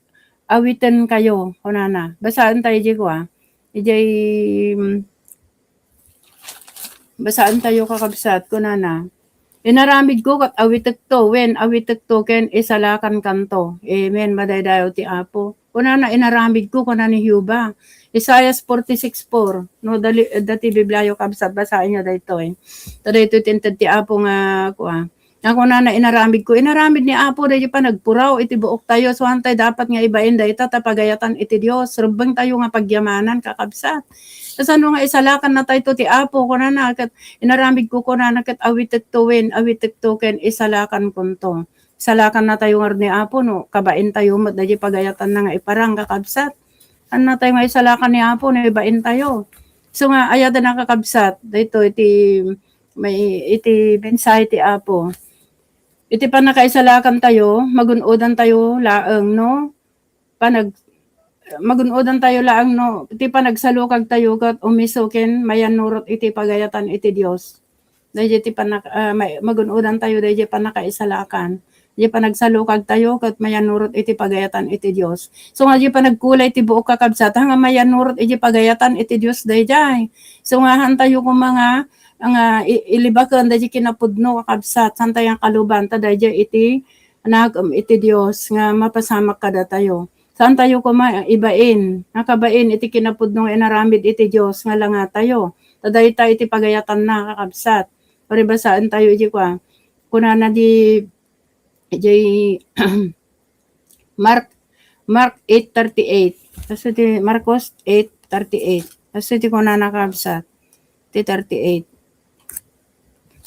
awitenkayo," kunana. Basaentayo di kua. Idiay, mm, basaentayo, kakabsat, kunana, "Inaramidko ket awitekto, wen awitekto ken isalakankanto." Amen. Madaydayaw ti Apo. Kunana, "Inaramidko," kuna ni Jehovah. Isaias forty-six four. No, dali, dati Bibliayo, kabsat, basaenyo daytoy. Ta daytoy ti inted ti Apo nga, kua. Nga kunana, "Inaramidko." Inaramid ni Apo daydi panagpuraw iti buoktayo. So, antay dapat nga ibain dayta ta pagayatan iti Dios. Rebbengtayo nga pagyamanan, kakabsat. Kasano nga isalakannatayto ti Apo, kunana, ket inaramidko, kunana, ket awitekto wen, awitekto ken isalakankonto. Salakannatayo ngarud ni Apo no kabaintayo met daydi pagayatanna nga iparang, kakabsat. Annatayo nga isalakan ni Apo no ibaintayo. So nga, ayaten a, kakabsat, daytoy iti may, iti mensahe ti Apo. Iti pannakaisalakantayo, magun-odantayo laeng no panag-, magun-odantayo laeng no ti panagsalukagtayo ket umisu ken mayannurot iti pagayatan iti Dios. Daydiay ti panak-, ah, may-, magun-odantayo daydiay pannakaisalakan. Daydiay panagsalukagtayo ket mayannurot iti pagayatan iti Dios. So nga daydiay panagkulay ti buok, kakabsat, nga mayannurot iti pagayatan iti Dios daydiay. So nga hantayo koma nga nga i-, ilibaken daydi kinapudno, kakabsat, saan tayo nga kaluban, ta daydi iti nagem iti Dios nga mapasamak kadatayo. Saan tayo koma ibain, nga kabain iti kinapudno nga inaramid iti Dios nga langatayo. Ta dayta iti pagayatanna, kakabsat. Paribasaen tayo iti kua. Kunana di, di Mark, Mark eight thirty-eight. Kasi di Marcos eight thirty-eight. Kasi di kunana, kabsat. Ti thirty-eight.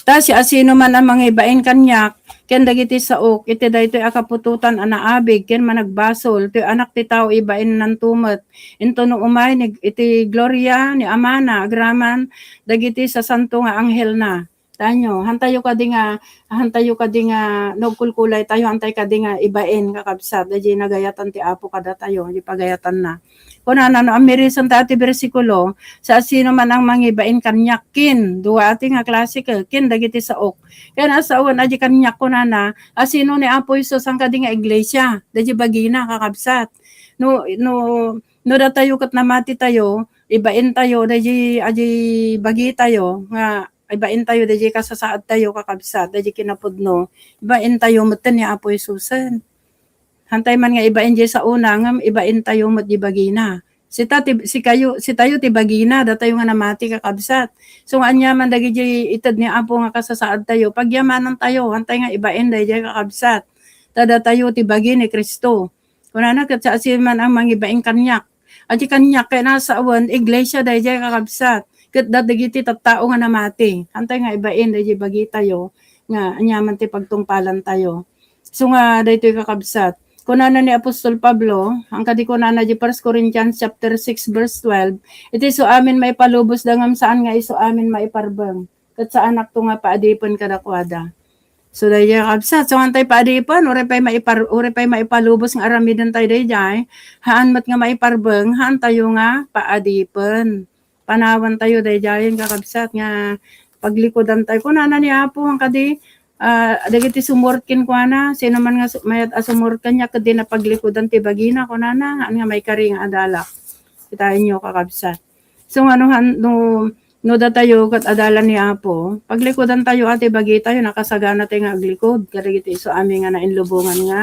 Ta siasinoman a mangibain kaniak, ken dagiti saok, iti daytoy a kaputotan a naabig ken managbasol, ti Anak ti Tao ibainanto met, intono umay ni, iti gloria ni Amana agraman dagiti sasanto nga anghelna. Tanyo, hantayo kadi nga, hantayo kadi nga nagkulkulay tayo, hantay kadi nga ibain, kakabsat, daydi nagayatan ti Apo kadatayo, di pagayatanna. Kunana, no amirisan ta ti bersikulo, siasinoman a mangibain kaniak, ken, dua ti nga klase ket, ken dagiti saok. Ken a sawen, adi kaniak, kunana, asino ni Apo Jesus, saan kadi nga iglesia, daydi bagina, kakabsat. No, no, no datayo ket namati tayo, ibain tayo, daydi, adi bagi tayo, nga ibain tayo, daydi kasasaad tayo, kakabsat, daydi kinapudno, ibain tayo metten ni Apo Jesusen. Hantay man nga ibain di saona, ngem ibain tayo met di bagina. Sita ti, sikayo, sitayo ti bagina, datayo nga namati, kakabsat. So, nga aniaman dagiti ited ni Apo nga kasasaad tayo, pagyamanan tayo, hantay nga ibain daydi, kakabsat. Ta datayo ti bagi ni Cristo. Kunana, ket siasinoman a mangibain kaniak. Adi kaniak, ken a sawen, iglesia daydi, kakabsat. Ket dagiti tattao nga namati. Hantay nga ibain daydi bagi tayo, nga aniaman ti pagtungpalan tayo. So nga, daytoy, kakabsat. Kunana ni Apostol Pablo, ang kadi kunana di First Corinthians chapter six, verse twelve, "Iti isu amin maipalubos da ngem saan nga isu amin maiparbeng. Ket saanakto nga paadipen kadakuada." So, daydi, kakabsat, so, antay paadipen, uray pay maipar-, uray pay maipalubos nga aramiden tayo daydiay, haan met nga maiparbeng, haan tayo nga paadipen. Panawan tayo daydiayen, kakabsat, nga paglikudan tayo. Kunana ni Apo, ang kadi, ah, dagiti sumurot kenkuana, sino man nga su-, mayat a sumurot kaniak, ket di na paglikudan ti bagina, kunana, haan nga maikari nga adalak. Kitaenyo, kakabsat. So, ano, han-, no, no datayo ket adalan ni Apo, paglikudan tayo, ati, bagi tayo, nakasagana tayo nga aglikod, kadagiti isu amin nga nainlubongan nga,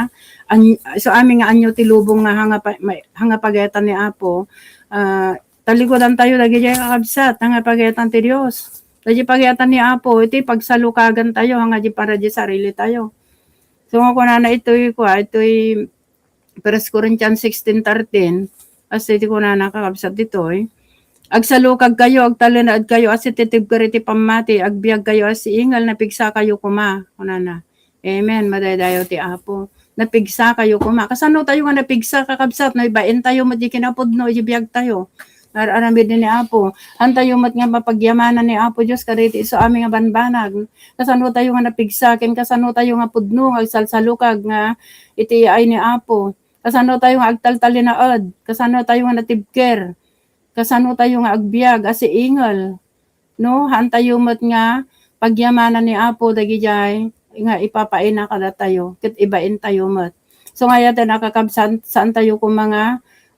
an-, isu amin nga anyo ti lubong nga hanga pa-, may-, hanga pagayatan ni Apo, ah, talikudan tayo, dagiti kakabsat, hanga pagayatan ti Dios. Dagiti pagayatan ni Apo, iti pagsalukagan tayo, hanga di para di sarili tayo. So, nga kunana itoy, kua, itoy First Corinthians sixteen thirteen, as iti kunana, kakabsat, ditoy, "Agsalukagkayo, agtalinaedkayo, a sititibker iti pammati, agbiagkayo a siingel, napigsakayo koma," kunana. Amen. Madaydayaw ti Apo. Napigsakayo koma. Kasano tayo nga napigsa, kakabsat? No, ibain tayo met di kinapudno, iti biag tayo. Ar-aramid ni Apo. Haan tayo met nga mapagyamanan ni Apo Dios kadagiti isu amin nga banbanag. Kasano tayo nga napigsa, ken kasano tayo nga pudno nga agsalsalukag nga iti yaay ni Apo. Kasano tayo nga agtaltalinaed, kasano tayo nga natibker, kasano tayo nga agbiag a siingel, no? Haan tayo met nga pagyamanan ni Apo dagidiay nga ipapaina kadatayo, ket ibain tayo met. So, nga yaten a kakabsat, saan tayo koma nga,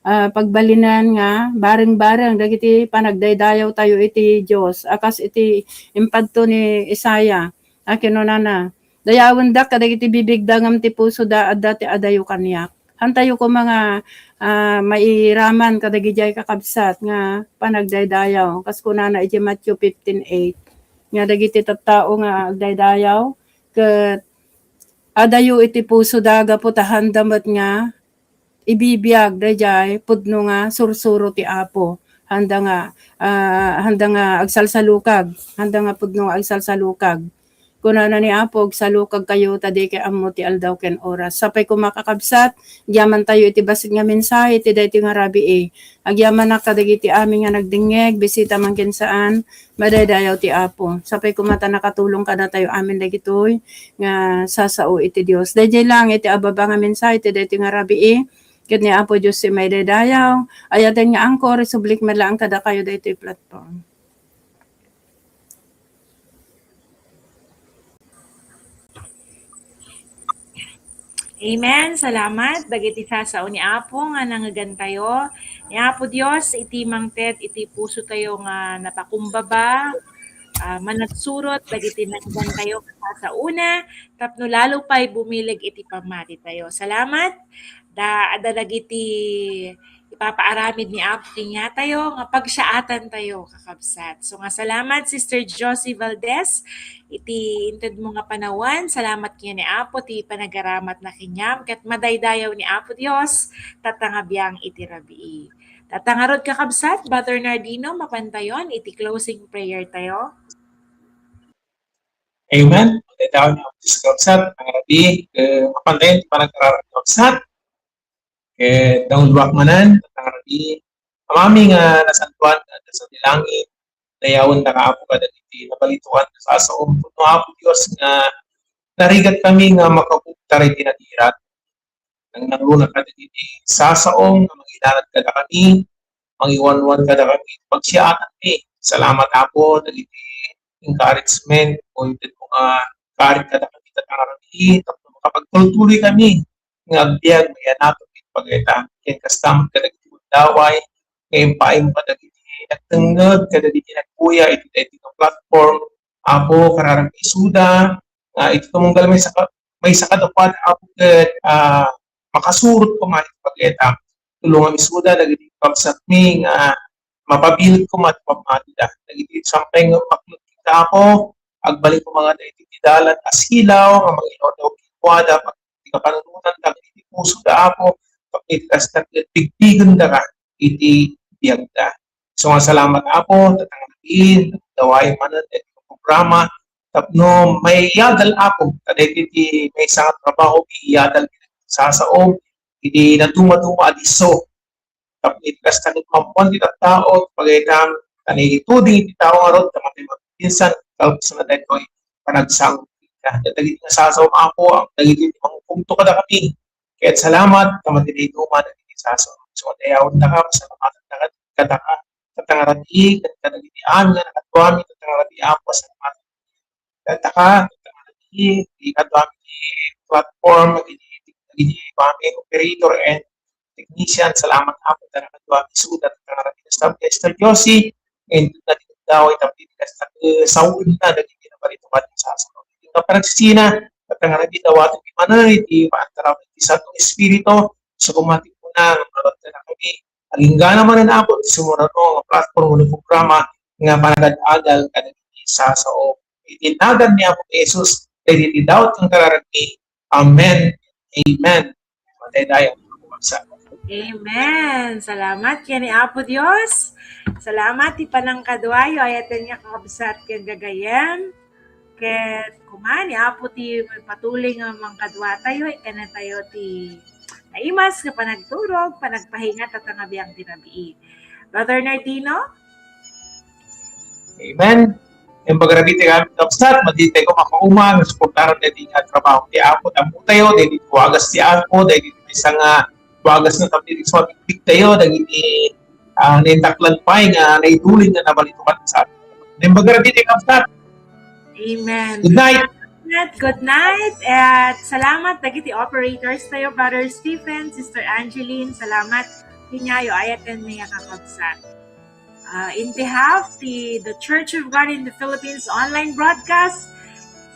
ah, pagbalinen nga bareng-bareng dagiti panagdaydayaw tayo iti Dios, a kas iti impadto ni Isaiah a kinunana, "Dayawendak kadagiti bibigda ngem ti pusoda adda ti adayo kaniak." Haan tayo koma nga, ah, mairaman kadagidiay kakabsat nga panagdaydayaw. Kas kunana iti Matthew fifteen eight, nga dagiti tattao nga agdaydayaw, ket adayo iti pusoda gapu ta haanda met nga ibibiag daydiay pudno nga sursuro ti Apo. Haanda nga, ah, haanda nga agsalsalukag, haanda nga pudno nga agsalsalukag. Kunana ni Apo, "Agsalukagkayo ta dikay ammo ti aldaw ken oras." Sapay koma, kakabsat, agyaman tayo iti bassit nga mensahe iti daytoy nga rabii. Agyamanak kadagiti amin nga nagdengngeg, bisita man ken saan, madaydayaw ti Apo. Sapay koma ta nakatulong kadatayo amin dagitoy nga sasao iti Dios. Daydiay lang iti ababa nga mensahe iti daytoy nga rabii. Ket ni Apo Dios ti maidaydayaw, ayaten nga anchor, isublik met laeng kadakayo daytoy platform. Amen. Salamat dagiti sasao ni Apo nga nangngegantayo. Ni Apo Dios iti mangted iti pusotayo nga napakumbaba, ah, managsurot dagiti nagantayo a sasaona tapno lalo pay bumileg iti pammatitayo. Salamat. Da, adda dagiti ipapaaramid ni Apo kaniatayo nga pagsaatantayo, kakabsat. So nga salamat, Sister Josie Valdez, iti intedmo nga panawen. Salamat kenka ni Apo ti panagaramatna kaniam, ket madaydayaw ni Apo Dios, tatta nga biang iti rabii. Tatta ngarud, kakabsat, Brother Nardino, mapantayon iti closing prayer tayo. Amen. Madaydayaw ni Apo Dios, kakabsat, tatta nga rabii, eh, mapantayon ti panagaramat, kakabsat. Ket nauluak manen, tatta nga rabii, Amami nga nasantoan nga adda sadi langit, dayawendaka, Apo, kadagiti nabalitoan a sasaom. Tapno, Apo Dios, nga narigat kami nga makabugtar iti nagirat. Nangnangruna kadagiti sasaom nga mangilanad kadakami, mangiwanwan kadakami, pagsaatanmi. Salamat, Apo, dagiti encouragement, o intedmo nga karit kadakami, tatta nga rabii, tapno makapagtultuloy kami nga agbiag, maiyanaton iti pagayta. Ken kasta met kadagiti gundaway nga impaaymo kadagiti nagtengngeg, kadagiti nagkuya iti daytoy nga platform, Apo, kararag isuda, nga iti tumunggal maysa ka-, maysa kadakuada, Apo, ket, ah, makasurot koma iti pagayta. Tulongam isuda dagiti kabsatmi nga mapabilit koma ti pammatida. Dagiti sampay nga umaknot ita, Apo, agbalin koma ngata iti dalan a silaw nga mangilawlaw kenkuada, iti kapanunotanda iti pusoda, Apo, tapno iti kasta ket pigpigendaka iti biagda. So nga salamat, Apo, tatta nga rabii, daydayaw manen iti programa, tapno maiyadal, Apo, kadagiti maysa nga trabaho, iyadal iti sasaom, iti nadumaduma a disso. Tapno iti kasta ket maammuan ti tattao, pagaytam, ta naituding iti tao ngarud, ta matay mabinsang, kalpasan na daytoy, panagsango ita. Dagiti nga sasaom, Apo, ang dagiti manghukomto kadakami. Ket salamat, ta matay dayduma dagiti sasaom. So, dayawendaka, pasalamatan kadaka, tatta nga rabii, ket kadagiti amin nga nakaduami, tatta nga rabii, Apo, salamat. Dayta ka, iti kaduami ti platform, iti, iti, iti kami operator and technician. Salamat, Apo, ta nakaduami isuda, tatta nga rabii, Mister Josie, and na ti gundaway, tapno iti kasta, eh, sawenna dagiti nabalitoan a sasaom. Iti nga panagsisina, tatta nga rabii, dawatenmi manen iti paantaraw iti Santo Espiritu, so, koma ti kuna nga mabatta na kami, Agingga manen, Apo, ti sumurano nga platform wenno programa nga panagad-adal kadagiti sasaom. Iti nagan ni Apo Jesus, dagiti daut ken kararagmi. Amen. Amen. Matay tayo. Amen. Salamat ken ni Apo Dios. Salamat ti panangkaduayo, ayaten nga kakabsat ken gagayyem. Ket koma ni Apo ti patuloy nga mangkaduatayo, ikkanatayo ti naimas nga panagturog, panagpahinga, tatta nga biang ti rabii. Brother Nardino? Amen. Imbag rabii ti amin kabsat, madi tayo makauma nga suportaran daytoy nga trabaho ti Apo. Ammo tayo, daytoy wagas ti Apo, daytoy maysa nga wagas nga tapno iti sumabikbik tayo, dagiti, ah, naitaklan pay nga naitulid nga nabalitoan sa atin. Imbag rabii ti kabsat. Amen. Good night. Good night. At salamat dagiti operators tayo, Brother Stephen, Sister Angeline. Salamat. Kaniayo, ayaten nga kakabsat. Uh, in behalf ti The Church of God in the Philippines online broadcast,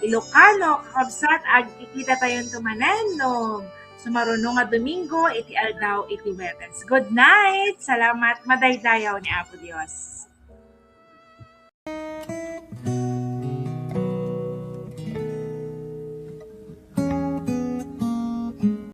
Ilocano, kakabsat, agkikita tayo manen no sumaruno nga Domingo iti aldaw iti Huwebes. Good night. Salamat. Madaydayaw ni Apo Dios.